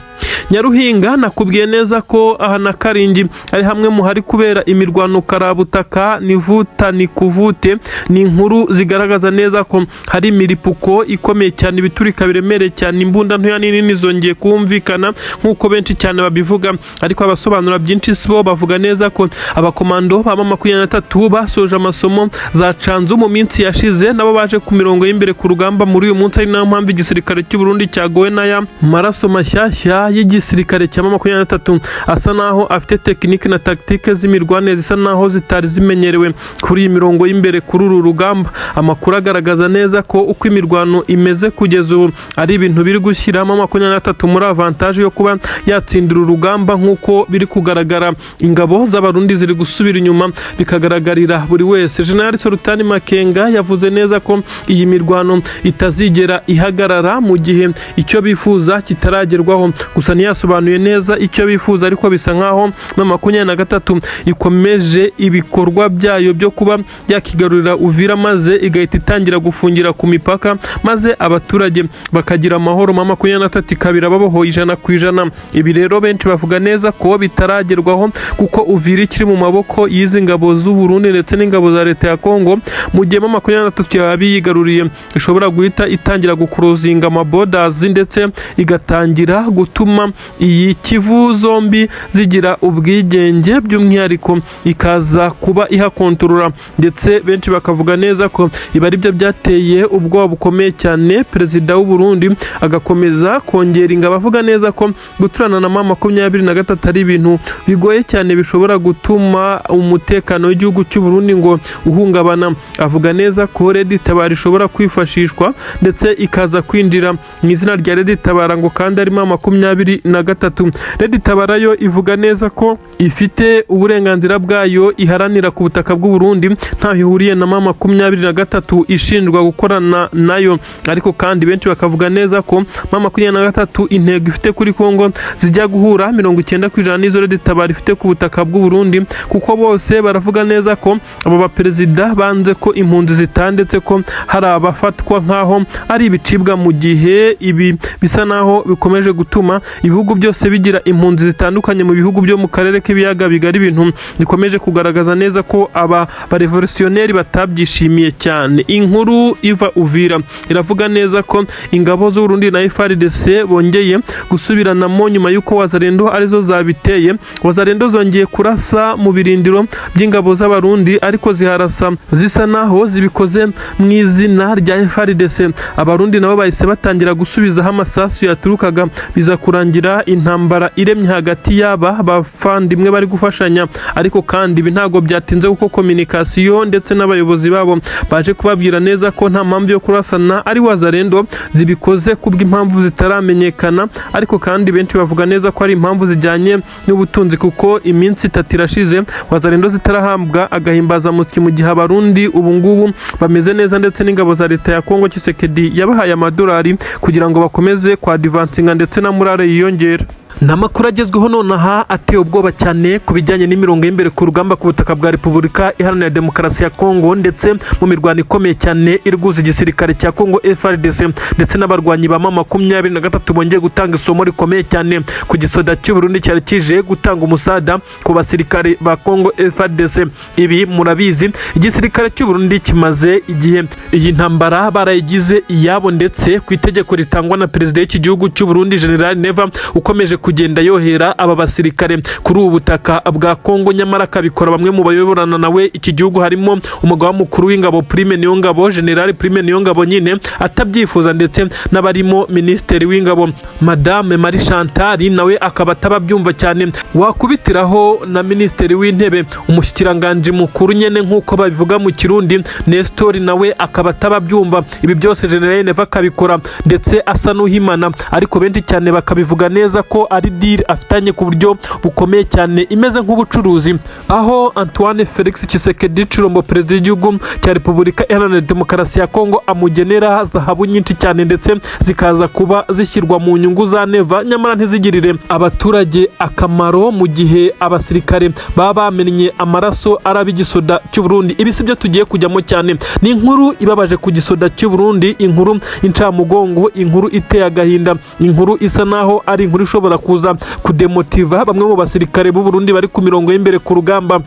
Nyaruhinga nakubwiye neza ko aha na Karingi ari hamwe mu hari kubera imirwano karabutaka, nivuta ni kuvute. Ni inkuru zigaragaza neza ko hari imiripuko ikomeye cyane, ibiturika biremereye cyane, imbunda ntoya n'inini zongeye kumvikana nk'uko benshi cyane babivuga. Ariko abasobanura byinshi si bo, bavuga neza ko abakomando ba 23 basoje amasomo za Canzu mu minsi yashize nabo baje ku mirongo y'imbere ku rugamba muri uyu munsi, ari nayo mpamvu igisirikare cy'u Burundi cyagowe n'aya maraso mashyashya y'igisirikare cya 23, asa naho afite technique na tactique z'imirwanire zisa naho zitari zimenyerewe kuri iyi mirongo y'imbere kuri uru rugamba. Amakuru agaragaza neza ko uko imirwano imeze kugeza ubu ari ibintu biri gushyiramo 23 muri avantage yo kuba yatsindira urugamba. Nk'uko biri kugaragara, ingabo z'Abarundi ziri gusubira inyuma bikagaragarira buri wese. General Sultani Makenga yavuze neza ko iyi mirwano itazigera ihagarara mu gihe icyo bifuza kitaragerwaho. Gusa ntiyasobanuye neza icyo bifuza, ariko bisa nkaho na 23 ikomeje ibikorwa byayo byo kuba yakigarurira Uvira, maze igahita itangira gufungira ku mipaka, maze abaturage bakagira amahoro, 23 ikabira babohoye 100%. Ibi rero benshi bavuga neza ko bitaragerwaho, kuko Uvira ikiri mu maboko y'izi ngabo z'u Burundi ndetse n'ingabo za leta ya Kongo. Mu gihe 23 yaba yigaruriye, ishobora guhita itangira guclosinga amaborders ndetse igatangira gutuma iyi Kivu zombi zigira ubwigenge, by'umwihariko ikaza kuba ihakontorora. Ndetse benshi bakavuga neza ko ibi ari byo byateye ubwoba bukomeye cyane perezida w'u Burundi, agakomeza kongera ingabo, avuga neza ko guturana na 23 ari ibintu bigoye cyane, bishobora gutuma umutekano w'igihugu cy'u Burundi ngo uhungabana. Avuga neza ko Red Tabara ishobora kwifashishwa ndetse ikaza kwinjira mu izina rya Red Tabara, ngo kandi arimo 23. Red Tabara yo ivuga neza ko ifite uburenganzira bwayo iharanira ku butaka bw'u Burundi, ntaho ihuriye na 23 ishinjwa gukorana nayo. Ariko kandi benshi bakavuga neza ko 23 intego ifite kuri Kongo zijya guhura 90% n'izo Red Tabara ifite ku butaka bw'u Burundi, kuko bose baravuga neza ko abo baperezida banze ko impunzi zitandetse, ko hari abafatwa nk'aho ari ibicibwa, mu gihe ibi bisa naho bikomeje gutuma ibihugu byose bigira impunzi zitandukanye mu bihugu byo mu karere k'ibiyaga bigari, ibintu bikomeje kugaragaza neza ko aba barevolutionneri batabyishimiye cyane. Inkuru iva Uvira iravuga neza ko ingabo z'u Burundi na FARDC bongeye gusubiranamo nyuma y'uko Wazalendo arizo zabiteye. Wazalendo zongeye kurasa mu birindiro by'ingabo z'Abarundi, ariko ziharasa zisa naho zibikoze mu izina rya FARDC. Abarundi nabo bahise batangira gusubizaho amasasu yaturukaga, biza kurangira intambara iremye hagati y'aba bavandimwe bari gufashanya. Ariko kandi ibi ntabwo byatinze, kuko communication ndetse n'abayobozi babo baje kubabwira neza ko nta mpamvu yo kurasana, ari Wazalendo zibikoze kubw'impamvu zitaramenyekana. Ariko kandi benshi bavuga neza ko ari impamvu zijyanye n'ubutunzi, kuko iminsi 3 irashize Wazalendo zitarahabwa agahimbazamusyi, mu gihe Abarundi ubu ngubu bameze neza, ndetse n'ingabo za leta ya Kongo Tshisekedi yabahaye amadolari kugira ngo bakomeze kwadvancinga ndetse na morale yiyongera. Ni amakuru agezweho nonaha ateye ubwoba cyane ku bijyanye n'imirongo y'imbere ku rugamba ku butaka bwa Repubulika Iharanira Demokarasi ya Kongo, ndetse mu mirwano ikomeye cyane iriguza igisirikare cya Kongo FARDC ndetse n'abarwanyi ba M23 bongeye gutanga isomo rikomeye cyane ku gisoda cy'u Burundi cyari kije gutanga umusada ku basirikare ba Kongo FARDC. Ibi murabizi, igisirikare cy'u Burundi kimaze igihe iyi ntambara barayigize iyabo, ndetse ku itegeko ritangwa na perezida w'iki gihugu cy'u Burundi, General Neva, ukomeje kugenda yohera aba basirikare kuri ubu butaka bwa Kongo, nyamara akabikora bamwe mu bayoborana nawe iki gihugu, harimo umugaba mukuru w'ingabo Prime Niyongabo, General Prime Niyongabo nyine, atabyifuza, ndetse n'abarimo minisitiri w'ingabo Madame Marie Chantal, nawe akaba atababyumva cyane, wakubitiraho na minisitiri w'intebe, umushyikiranganje mukuru nyene nk'uko babivuga mu Kirundi, Nestor, nawe akaba atababyumva. Ibi byose General Neva akabikora ndetse asa n'uhimana, ariko benshi cyane bakabivuga neza ko ari deal afitanye ku buryo bukomeye cyane, imeze nk'ubucuruzi, aho Antoine Felix Tshisekedi Tshilombo, perezida w'igihugu cya Repubulika Iharanira Demokarasi ya Kongo, amugenera zahabu nyinshi cyane, ndetse zikaza kuba zishyirwa mu nyungu za Neva, nyamara ntizigirire abaturage akamaro mu gihe abasirikare baba bamennye amaraso ari ab'igisoda cy'u Burundi. Ibi si byo tugiye kujyamo cyane. Ni inkuru ibabaje ku gisoda cy'u Burundi, inkuru incamugongo, inkuru iteye agahinda, inkuru isa naho ari inkuru ishobora kuza kudemotiva bamwe mu basirikare b'u Burundi bari ku mirongo y'imbere ku rugamba.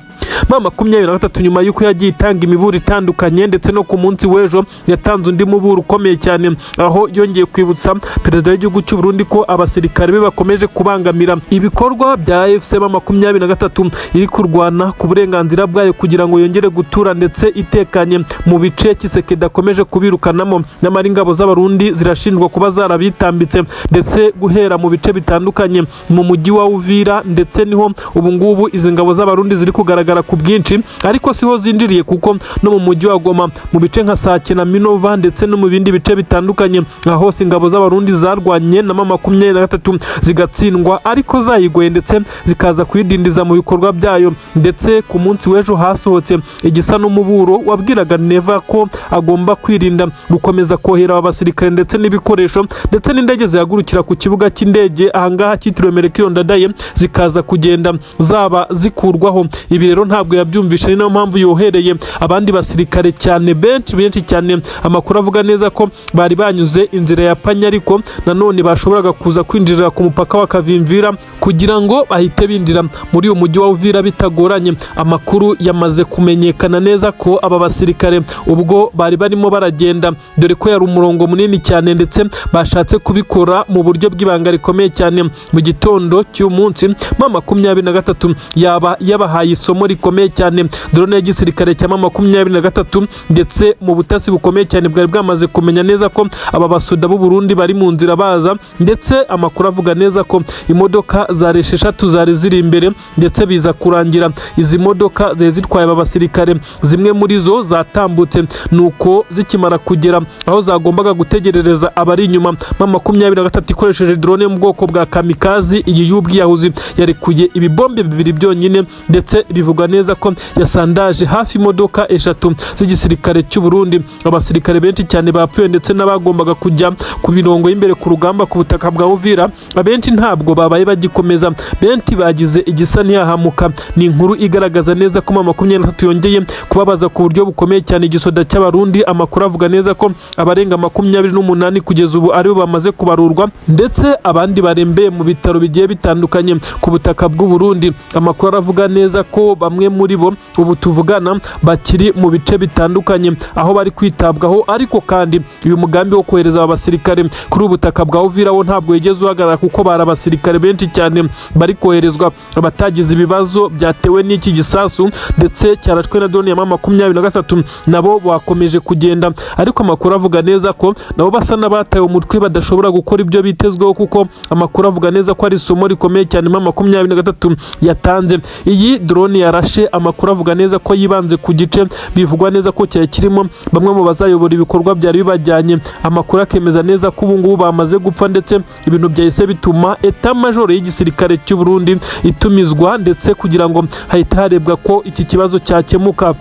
M23, nyuma y'uko yagiye itanga imiburo itandukanye, ndetse no ku munsi w'ejo yatanze undi muburo ukomeye cyane, aho yongeye kwibutsa perezida w'igihugu cy'u Burundi ko abasirikare be bakomeje kubangamira ibikorwa bya AFC M23 iri kurwana ku burenganzira bwayo kugira ngo yongere gutura ndetse itekanye mu bice Tshisekedi akomeje kubirukanamo. Nyamara ingabo z'Abarundi zirashinjwa kuba zarabitambitse, ndetse guhera mu bice bitandukanye mu mujyi wa Uvira, ndetse niho ubu ngubu izi ngabo z'Abarundi ziri kugaragara ku bwinshi, ariko siho zinjiriye, kuko no mu mujyi wa Goma, mu bice nka Sake na Minova, ndetse no mu bindi bice bitandukanye, aho hose ingabo z'Abarundi zarwanye na M23 zigatsindwa, ariko zayigoye ndetse zikaza kuyidindiza mu bikorwa byayo. Ndetse ku munsi w'ejo hasohotse igisa n'umuburo wabwiraga Neva ko agomba kwirinda gukomeza kohera aba basirikare ndetse n'ibikoresho, ndetse n'indege zihagurukira ku kibuga cy'indege ahangaha cyitiriwe Melchior Ndadaye zikaza kugenda zaba zikurwaho. Ibi rero ntabwo yabyumvishe, ni nayo mpamvu yohereye abandi basirikare cyane benshi benshi cyane. Amakuru avuga neza ko bari banyuze inzira ya Panya, ariko nanone bashoboraga kuza kwinjirira ku mupaka wa Kavimvira kugira ngo bahite binjira muri uyu mujyi wa Uvira bitagoranye. Amakuru yamaze kumenyekana neza ko aba basirikare ubwo bari barimo baragenda, dore ko yari umurongo munini cyane, ndetse bashatse kubikora mu buryo bw'ibanga rikomeye cyane, mu gitondo cy'uyu munsi M23 yaba yabahaye isomo rikomeye cyane. Drone y'igisirikare cya M23, ndetse mu butasi bukomeye cyane, bwari bwamaze kumenya neza ko aba basoda b'u Burundi bari mu nzira baza, ndetse amakuru avuga neza ko imodoka zari 6 zari ziri imbere, ndetse biza kurangira izi modoka zari zitwaye aba basirikare zimwe muri zo zatambutse, nuko zikimara kugera aho zagombaga gutegerereza abari inyuma, M23 ikoresheje drone yo mu bwoko bwa kamikazi, iyi y'ubwiyahuzi, yarekuye ibibombe bibiri byonyine, ndetse bivugwa neza ko yasandaje hafi imodoka 3 z'igisirikare cy'u Burundi. Abasirikare benshi cyane bapfuye, ndetse n'abagombaga kujya ku mirongo y'imbere ku rugamba ku butaka bwa Uvira abenshi ntabwo babaye bagikomeza, benshi bagize igisa ntiyahamuka. Ni inkuru igaragaza neza ko M23 yongeye kubabaza ku buryo bukomeye cyane igisoda cy'Abarundi. Amakuru avuga neza ko abarenga 28 kugeza ubu aribo bamaze kubarurwa, ndetse abandi barembeye mu bitaro bigiye bitandukanye ku butaka bw'u Burundi. Amakuru aravuga neza ko bamwe muri bo ubu tuvugana bakiri mu bice bitandukanye aho bari kwitabwaho. Ariko kandi uyu mugambi wo kohereza aba basirikare kuri ubu butaka bwa Uvira wo ntabwo wigeze uhagarara, kuko bari abasirikare benshi cyane bari koherezwa, abatagize ibibazo byatewe n'iki gisasu ndetse cyarashwe na drone ya M23 nabo bakomeje kugenda, ariko amakuru avuga neza ko nabo basa n'abataye umutwe, badashobora gukora ibyo bitezweho, kuko amakuru avuga neza ko ari isomo rikomeye cyane M23 yatanze. Iyi drone yarashe, amakuru avuga neza ko yibanze ku gice bivugwa neza ko cyari kirimo bamwe mu bazayobora ibikorwa byari bibajyanye. Amakuru akemeza neza ko ubu ngubu bamaze gupfa, ndetse ibintu byahise bituma état major y'igisirikare cy'u Burundi itumizwa, ndetse kugira ngo hahite harebwa ko iki kibazo cyakemuka.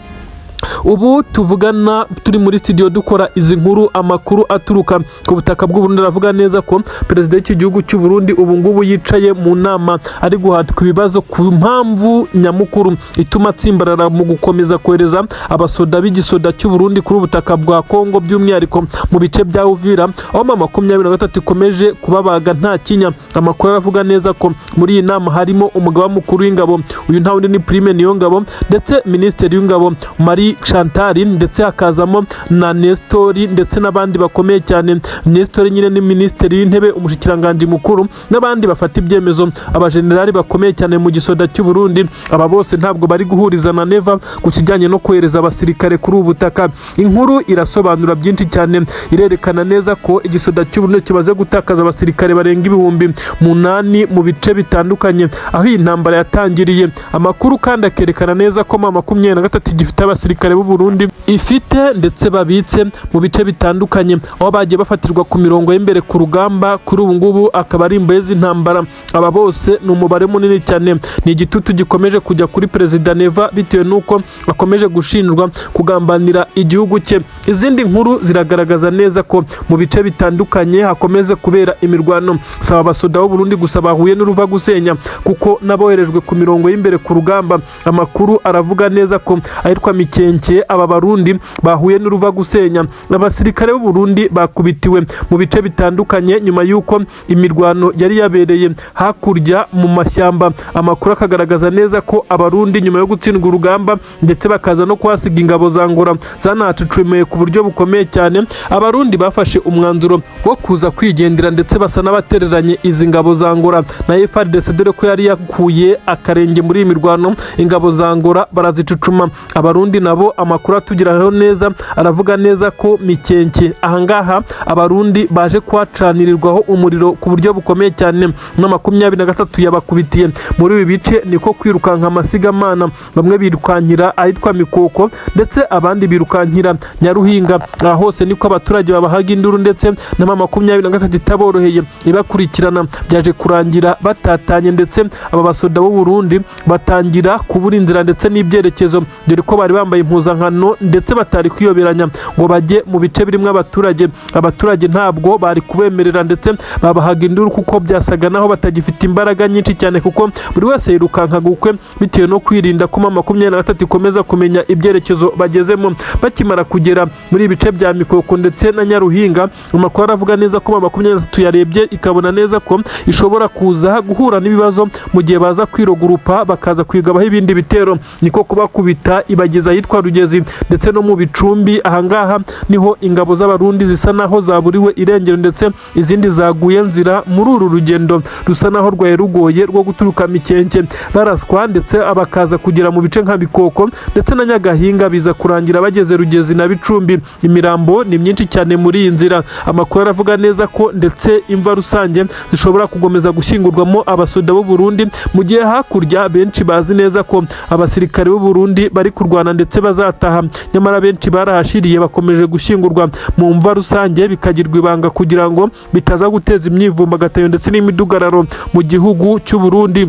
Ubu tuvugana turi muri studio dukora izi nkuru, amakuru aturuka ku butaka bw'u Burundi aravuga neza ko perezida w'iki gihugu cy'u Burundi ubu ngubu yicaye mu nama, ari guhatwa ibibazo ku mpamvu nyamukuru ituma atsimbarara mu gukomeza kohereza abasoda b'igisoda cy'u Burundi kuri ubutaka bwa Kongo, by'umwihariko mu bice bya Uvira, aho M23 ikomeje kubabaga nta kinya. Amakuru aravuga neza ko muri iyi nama harimo umugaba mukuru w'ingabo, uyu nta wundi ni Prime Niyongabo, ndetse minisitiri w'ingabo Marie Chantal, ndetse hakazamo na Nestori ndetse n'abandi bakomeye cyane. Nestori nyine ni minisitiri w'intebe, umushikiranganji mukuru, n'abandi bafata ibyemezo, abajenerali bakomeye cyane mu gisoda cy'u Burundi. Aba bose ntabwo bari guhuriza na Neva ku kijyanye no kohereza abasirikare kuri ubu butaka. Inkuru irasobanura byinshi cyane, irerekana neza ko igisoda cy'u Burundi kimaze gutakaza abasirikare barenga 8000 mu bice bitandukanye aho iyi ntambara yatangiriye. Amakuru kandi akerekana neza ko M23 gifite abasirikare b'u Burundi ifite ndetse babitse mu bice bitandukanye, aho bagiye bafatirwa ku mirongo y'imbere ku rugamba. Kuri ubu ngubu akaba ari imbohe z'intambara. Aba bose ni umubare munini cyane, ni igitutu gikomeje kujya kuri perezida Neva bitewe n'uko akomeje gushinjwa kugambanira igihugu cye. Izindi nkuru ziragaragaza neza ko mu bice bitandukanye hakomeza kubera imirwano. Saba abasoda b'u Burundi gusa bahuye n'uruva gusenya, kuko n'aboherejwe ku mirongo y'imbere ku rugamba, amakuru aravuga neza ko ahitwa Mikenke aba Barundi bahuye n'uruva gusenya. Abasirikare b'u Burundi bakubitiwe mu bice bitandukanye nyuma y'uko imirwano yari yabereye hakurya mu mashyamba. Amakuru akagaragaza neza ko Abarundi nyuma yo gutsindwa urugamba ndetse bakaza no kuhasiga ingabo za Angola zanahacucumeye ku buryo bukomeye cyane, Abarundi bafashe umwanzuro wo kuza kwigendera ndetse basa n'abatereranye izi ngabo za Angola na FARDC, dore ko yari yakuye akarenge muri iyi mirwano. Ingabo za Angola barazicucuma. Abarundi nabo, amakuru atugeraho neza aravuga neza ko Mikenke ahangaha Abarundi baje kuhacanirirwaho umuriro ku buryo bukomeye cyane na 23 yabakubitiye muri ibi bice, niko kwirukanka amasigamana. Bamwe birukankira ahitwa Mikoko ndetse abandi birukankira Nyaruhinga. Aha hose niko abaturage babahaga induru, ndetse na M23 itaboroheye ibakurikirana. Byaje kurangira batatanye, ndetse aba basoda b'u Burundi batangira kubura inzira ndetse n'ibyerekezo, dore ko bari bambaye impuzankano ndetse batari kwiyoberanya ngo bajye mu bice birimo abaturage. Abaturage ntabwo bari kubemerera ndetse babahaga induru, kuko byasaga naho batagifite imbaraga nyinshi cyane, kuko buri wese yirukankaga ukwe bitewe no kwirinda ko M23 ikomeza kumenya ibyerekezo bagezemo. Bakimara kugera muri ibice bya Mikoko ndetse na Nyaruhinga, amakuru aravuga neza ko M23 yarebye ikabona neza ko ishobora kuza guhura n'ibibazo mu gihe baza kwirogurupa bakaza kwigabaho ibindi bitero, niko kubakubita ibageza ahitwa Rugezi ndetse no mu Bicumbi. Ahangaha niho ingabo z'Abarundi zisa naho zaburiwe irengero, ndetse izindi zaguye nzira muri uru rugendo rusa naho rwari rugoye rwo guturuka Mikenke baraswa, ndetse abakaza kugera mu bice nka Bikoko ndetse na Nyagahinga, biza kurangira bageze Rugezi na Bicumbi. Imirambo ni myinshi cyane muri iyi nzira. Amakuru aravuga neza ko ndetse imva rusange zishobora gukomeza gushyingurwamo abasoda b'u Burundi, mu gihe hakurya benshi bazi neza ko abasirikare b'u Burundi bari kurwana ndetse bazataha, nyamara benshi barahashiriye, bakomeje gushyingurwa mu mva rusange, bikagirwa ibanga kugira ngo bitaza guteza imyivumbagatanyo ndetse n'imidugararo mu gihugu cy'u Burundi.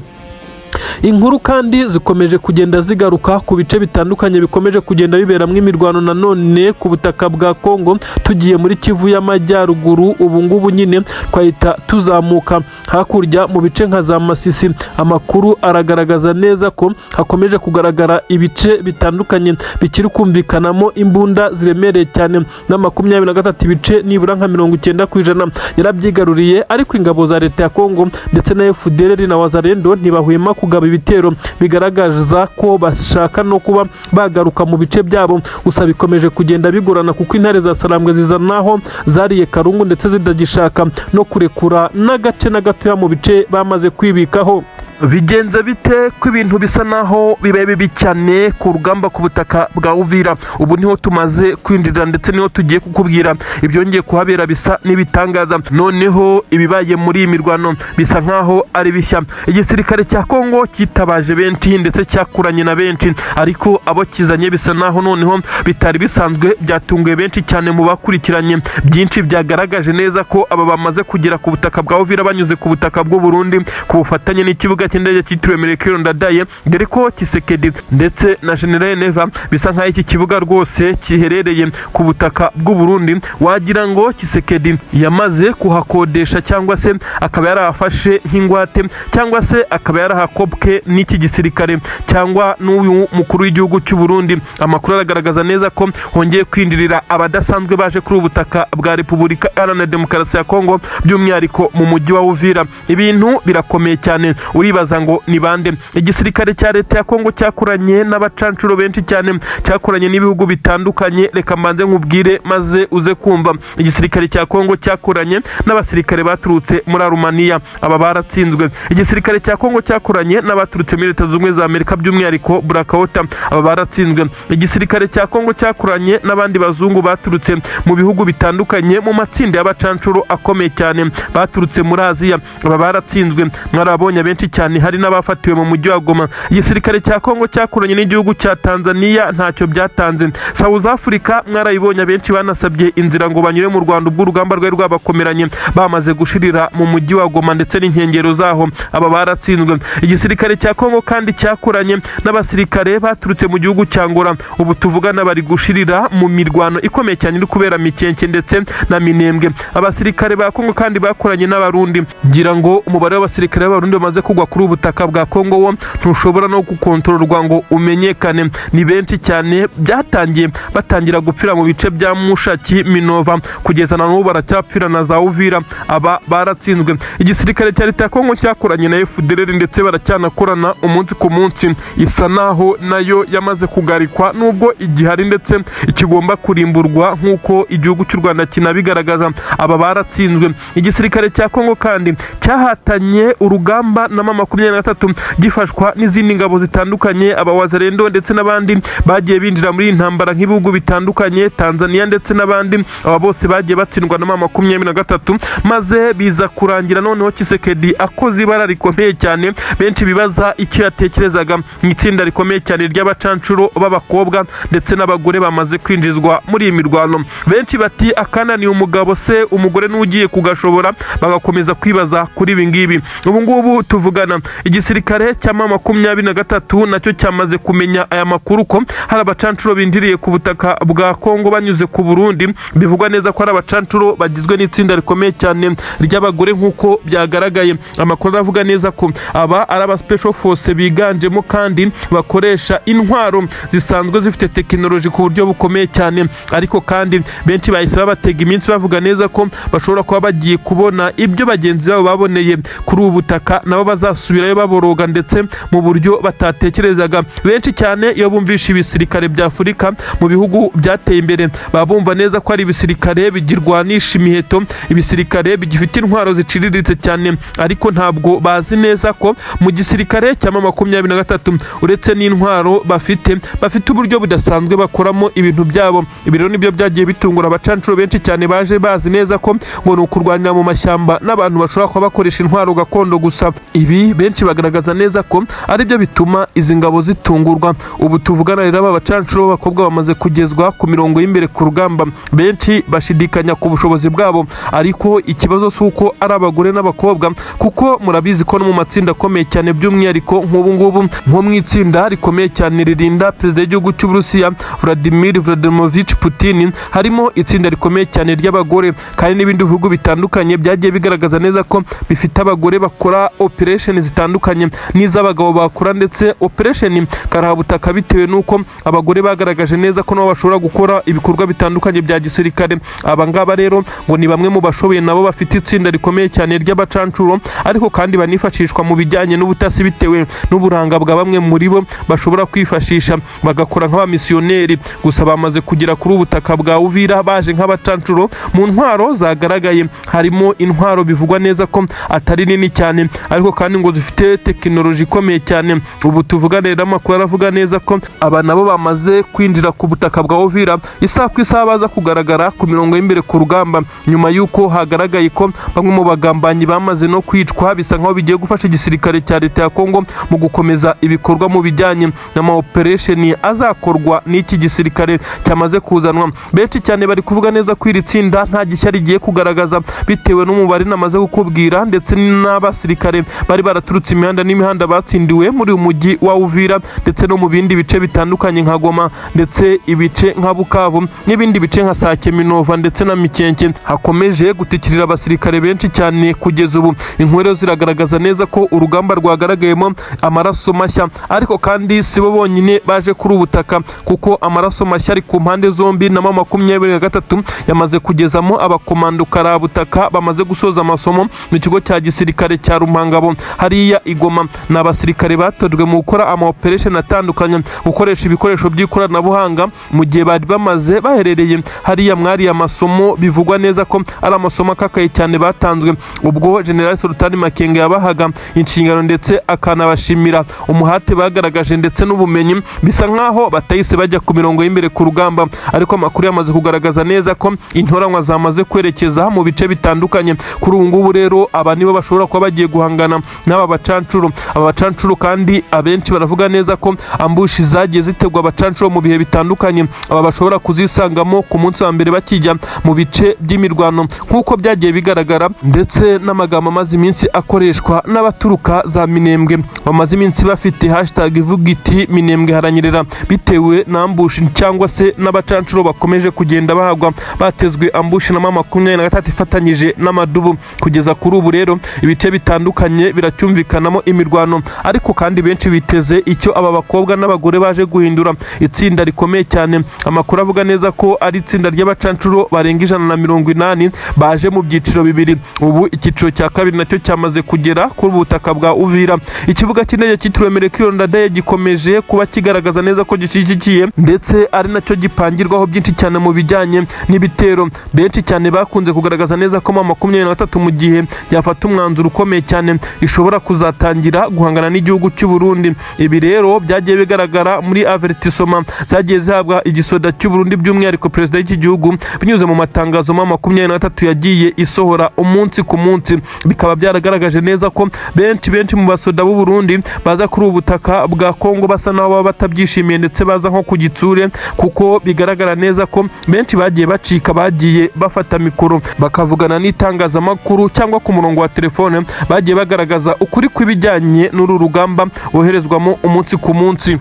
Inkuru kandi zikomeje kugenda zigaruka ku bice bitandukanye bikomeje kugenda biberamo imirwano nanone ku butaka bwa Kongo. Tugiye muri Kivu y'Amajyaruguru, ubu ngubu nyine twahita tuzamuka hakurya mu bice nka za Masisi. Amakuru aragaragaza neza ko hakomeje kugaragara ibice bitandukanye bikiri kumvikanamo imbunda ziremereye cyane na 23, ibice nibura nka 90% yarabyigaruriye, ariko ingabo za leta ya Kongo ndetse na FDLR na Wazalendo ntibahwema kugaba ibitero bigaragaza ko bashaka no kuba bagaruka mu bice byabo. Gusa bikomeje kugenda bigorana, kuko intare za Sarambwe ziza naho zariye karungu ndetse zitagishaka no kurekura n'agace na gatoya mu bice bamaze kwibikaho. Bigenze bite ko ibintu bisa naho bibaye bibi cyane ku rugamba ku butaka bwa Uvira? Ubu niho tumaze kwinjira ndetse niho tugiye kukubwira ibyongeye kuhabera bisa n'ibitangaza. Noneho ibibaye muri iyi mirwano bisa nkaho ari bishya. Igisirikare cya Kongo cyitabaje benshi ndetse cyakuranye na benshi, ariko abo kizanye bisa naho noneho bitari bisanzwe, byatunguye benshi cyane mu bakurikiranye byinshi. Byagaragaje neza ko aba bamaze kugera ku butaka bwa Uvira banyuze ku butaka bw'u Burundi ku bufatanye n'ikibuga kibuga cy'indege cyitiriwe Melchior Ndadaye, dore ko Tshisekedi ndetse na General Neva bisa nk'aho iki kibuga rwose giherereye ku butaka bw'u Burundi. Wagira ngo Tshisekedi yamaze kuhakodesha, cyangwa se akaba yarahafashe nk'ingwate, cyangwa se akaba yarahakopwe n'iki gisirikare cyangwa n'uyu mukuru w'igihugu cy'u Burundi. Amakuru aragaragaza neza ko hongeye kwinjirira abadasanzwe baje kuri ubu butaka bwa Repubulika Iharanira Demokarasi ya Kongo, by'umwihariko mu mujyi wa Uvira. Ibintu birakomeye cyane. Uribaza ngo ni bande? Igisirikare cya leta ya Kongo cyakoranye n'abacancuro benshi cyane, cyakoranye n'ibihugu bitandukanye. Reka mbanze nkubwire maze uze kumva. Igisirikare cya Kongo cyakoranye n'abasirikare baturutse muri Arumaniya, aba baratsinzwe. Igisirikare cya Kongo cyakoranye n'abaturutse muri Leta Zunze Ubumwe za Amerika, by'umwihariko Blackwater, aba baratsinzwe. Igisirikare cya Kongo cyakoranye n'abandi bazungu baturutse mu bihugu bitandukanye, mu matsinda y'abacancuro akomeye cyane baturutse muri Aziya, aba baratsinzwe. Mwarabonye benshi cyane, hari n'abafatiwe mu mujyi wa Goma. Igisirikare cya Kongo cyakoranye n'igihugu cya Tanzania, ntacyo byatanze. South Africa mwarayibonye, abenshi banasabye inzira ngo banyure mu Rwanda ubwo urugamba rwari rwabakomeranye, bamaze gushirira mu mujyi wa Goma ndetse n'inkengero zaho, aba baratsinzwe. Igisirikare cya Kongo kandi cyakoranye n'abasirikare baturutse mu gihugu cya Angola, ubu tuvugana bari gushirira mu mirwano ikomeye cyane iri kubera Mikenke ndetse na Minembwe. Abasirikare ba Kongo kandi bakoranye n'Abarundi. Ngira ngo umubare w'abasirikare b'Abarundi bamaze kugwa kuri ubu butaka bwa Kongo wo ntushobora no gukontororwa ngo umenyekane, ni benshi cyane. Byatangiye batangira gupfira mu bice bya Mushaki, Minova, kugeza na n'ubu baracyapfira na za Uvira, aba baratsinzwe. Igisirikare cya leta ya Kongo cyakoranye na FDLR ndetse baracyanakorana umunsi ku munsi, isa naho nayo yamaze kugarikwa nubwo igihari ndetse ikigomba kurimburwa nk'uko igihugu cy'u Rwanda kinabigaragaza, aba baratsinzwe. Igisirikare cya Kongo kandi cyahatanye urugamba na M23, gifashwa n'izindi ngabo zitandukanye, abawazalendo ndetse n'abandi bagiye binjira muri iyi ntambara nk'ibihugu bitandukanye, Tanzania ndetse n'abandi, aba bose bagiye batsindwa na M23, maze biza kurangira noneho Tshisekedi akoze ibara rikomeye cyane. Benshi bibaza icyo yatekerezaga mu itsinda rikomeye cyane ry'abacancuro b'abakobwa ndetse n'abagore bamaze kwinjizwa muri iyi mirwano. Benshi bati akananiye umugabo se umugore n'ugiye kugashobora? Bagakomeza kwibaza kuri ibi ngibi. Ubu ngubu tuvugana, igisirikare cya M23 nacyo cyamaze kumenya aya makuru ko hari abacancuro binjiriye ku butaka bwa Kongo banyuze ku Burundi. Bivugwa neza ko ari abacancuro bagizwe n'itsinda rikomeye cyane ry'abagore nk'uko byagaragaye. Amakuru aravuga neza ko aba ari aba special force biganjemo kandi bakoresha intwaro zisanzwe zifite tekinoloji ku buryo bukomeye cyane. Ariko kandi benshi bahise babatega iminsi, bavuga neza ko bashobora kuba bagiye kubona ibyo bagenzi babo baboneye kuri ubu butaka, nabo bazasubirayo baboroga ndetse mu buryo batatekerezaga. Benshi cyane iyo bumvishe ibisirikare bya Afurika mu bihugu byateye imbere, baba bumva neza ko ari ibisirikare bigirwanisha imiheto, ibisirikare bigifite intwaro ziciriritse cyane, ariko ntabwo bazi neza ko mu gisirikare cya M23, uretse n'intwaro bafite, bafite uburyo budasanzwe bakoramo ibintu byabo. Ibi rero nibyo byagiye bitungura abacancuro benshi cyane baje bazi neza ko ngo ni ukurwanira mu mashyamba n'abantu bashobora kuba bakoresha intwaro gakondo gusa. Ibi benshi bagaragaza neza ko aribyo bituma izi ngabo zitungurwa. Ubu tuvugana rero, aba bacancuro b'abakobwa bamaze kugezwa ku mirongo y'imbere ku rugamba. Benshi bashidikanya ku bushobozi bwabo, ariko ikibazo si uko ari abagore n'abakobwa, kuko murabizi ko no mu matsinda akomeye cyane, by'umwihariko nk'ubu ngubu nko mu itsinda rikomeye cyane ririnda perezida w'igihugu cy'Uburusiya Vladimir Vladimirovich Putin, harimo itsinda rikomeye cyane ry'abagore. Kandi n'ibindi bihugu bitandukanye byagiye bigaragaza neza ko bifite abagore bakora operation zitandukanye n'iz'abagabo bakora, ndetse operation karahabutaka, bitewe n'uko abagore bagaragaje neza ko nabo bashobora gukora ibikorwa bitandukanye bya gisirikare. Aba ngaba rero ngo ni bamwe mu bashoboye, nabo bafite itsinda rikomeye cyane ry'abacancuro, ariko kandi banifashishwa mu bijyanye n'ubutasi bitewe n'uburanga bwa bamwe muri bo, bashobora kwifashisha bagakora nk'abamisiyoneri. Gusa bamaze kugera kuri ubu butaka bwa Uvira baje nk'abacancuro. Mu ntwaro zagaragaye harimo intwaro bivugwa neza ko atari nini cyane, ariko kandi ngo zifite tekinoloji ikomeye cyane. Ubu tuvuga rero, amakuru aravuga neza ko aba nabo bamaze kwinjira ku butaka bwa Uvira, isaha ku isaha baza kugaragara ku mirongo y'imbere ku rugamba, nyuma y'uko hagaragaye ko bamwe mu bagambanyi bamaze no kwicwa. Bisa nkaho bigiye gufasha igisirikare cya leta ya Kongo mu gukomeza ibikorwa mu bijyanye n'ama operation azakorwa n'iki gisirikare cyamaze kuzanwa. Benshi cyane bari kuvuga neza ko iri tsinda nta gishya rigiye kugaragaza, bitewe n'umubare namaze kukubwira ndetse n'abasirikare bari baraturutse imihanda n'imihanda batsindiwe muri uyu mujyi wa Uvira ndetse no mu bindi bice bitandukanye nka Goma, ndetse ibice nka Bukavu n'ibindi bice nka Sake, Minova ndetse na Mikenke, hakomeje gutikirira abasirikare benshi cyane. Kugeza ubu inkuru ziragaragaza neza ko urugamba rwagaragayemo amaraso mashya, ariko kandi si bo bonyine baje kuri ubu butaka, kuko amaraso mashya ari ku mpande zombi. Na M23 yamaze kugezamo abakomando karabutaka bamaze gusoza amasomo mu kigo cya gisirikare cya Rumangabo hariya i Goma. Ni abasirikare batojwe mu gukora ama operation atandukanye, gukoresha ibikoresho by'ikoranabuhanga mu gihe bari bamaze baherereye hariya mwariya masomo. Bivugwa neza ko ari amasomo akakaye cyane batanzwe ubwo General Sultani Makenga yabahaga inshingano, ndetse akanabashimira umuhate bagaragaje ndetse n'ubumenyi. Bisa nkaho batahise bajya ku mirongo y'imbere ku rugamba, ariko amakuru yamaze kugaragaza neza ko intoranywa zamaze kwerekeza mu bice bitandukanye. Kuri ubu ngubu rero, aba nibo bashobora kuba bagiye guhangana n'aba bacancuro. Aba bacancuro kandi abenshi baravuga neza ko ambush zagiye zitegwa abacancuro mu bihe bitandukanye, aba bashobora kuzisangamo ku munsi wa mbere bakijya mu bice by'imirwano, nk'uko byagiye bigaragara, ndetse n'amagambo amaze iminsi akoreshwa n'abaturuka za Minembwe bamaze iminsi bafite hashtag ivuga iti "Minembwe haranyerera", bitewe na ambush cyangwa se n'abacancuro bakomeje kugenda bahagwa, batezwe ambush na M23 ifatanyije n'amadubu. Kugeza kuri ubu rero, ibice bitandukanye biracyumvikanamo imirwano, ariko kandi benshi biteze icyo aba bakobwa n'abagore baje guhindura itsinda rikomeye cyane. Amakuru avuga neza ko ari itsinda ry'abacancuro barenga 180 baje mu byiciro bibiri. Ubu icyiciro cya kabiri nacyo cyamaze kugera kuri ubu butaka bwa Uvira. Ikibuga cy'indege cyitiriwe Melchior Ndadaye gikomeje kuba kigaragaza neza ko gishyigikiye, ndetse ari nacyo gipangirwaho byinshi cyane mu bijyanye n'ibitero. Benshi cyane bakunze kugaragaza neza ko M23, mu gihe yafata umwanzuro ukomeye cyane, ishobora kuzatangira guhangana n'igihugu cy'u Burundi. Ibi rero byagiye bigaragara muri avertissement zagiye zihabwa igisoda cy'u Burundi, by'umwihariko perezida w'iki gihugu, binyuze mu matangazo M23 yagiye isohora umunsi ku munsi. Bikaba byaragaragaje neza ko benshi benshi mu basoda b'u Burundi baza kuri ubu butaka bwa Kongo basa naho baba batabyishimiye, ndetse baza nko ku gitsure, kuko bigaragara neza ko benshi bagiye bacika, bagiye bafata mikoro bakavugana n'itangazamakuru cyangwa ku murongo wa telefone, bagiye bagaragaza ukuri kw'ibijyanye n'uru rugamba boherezwamo umunsi ku munsi.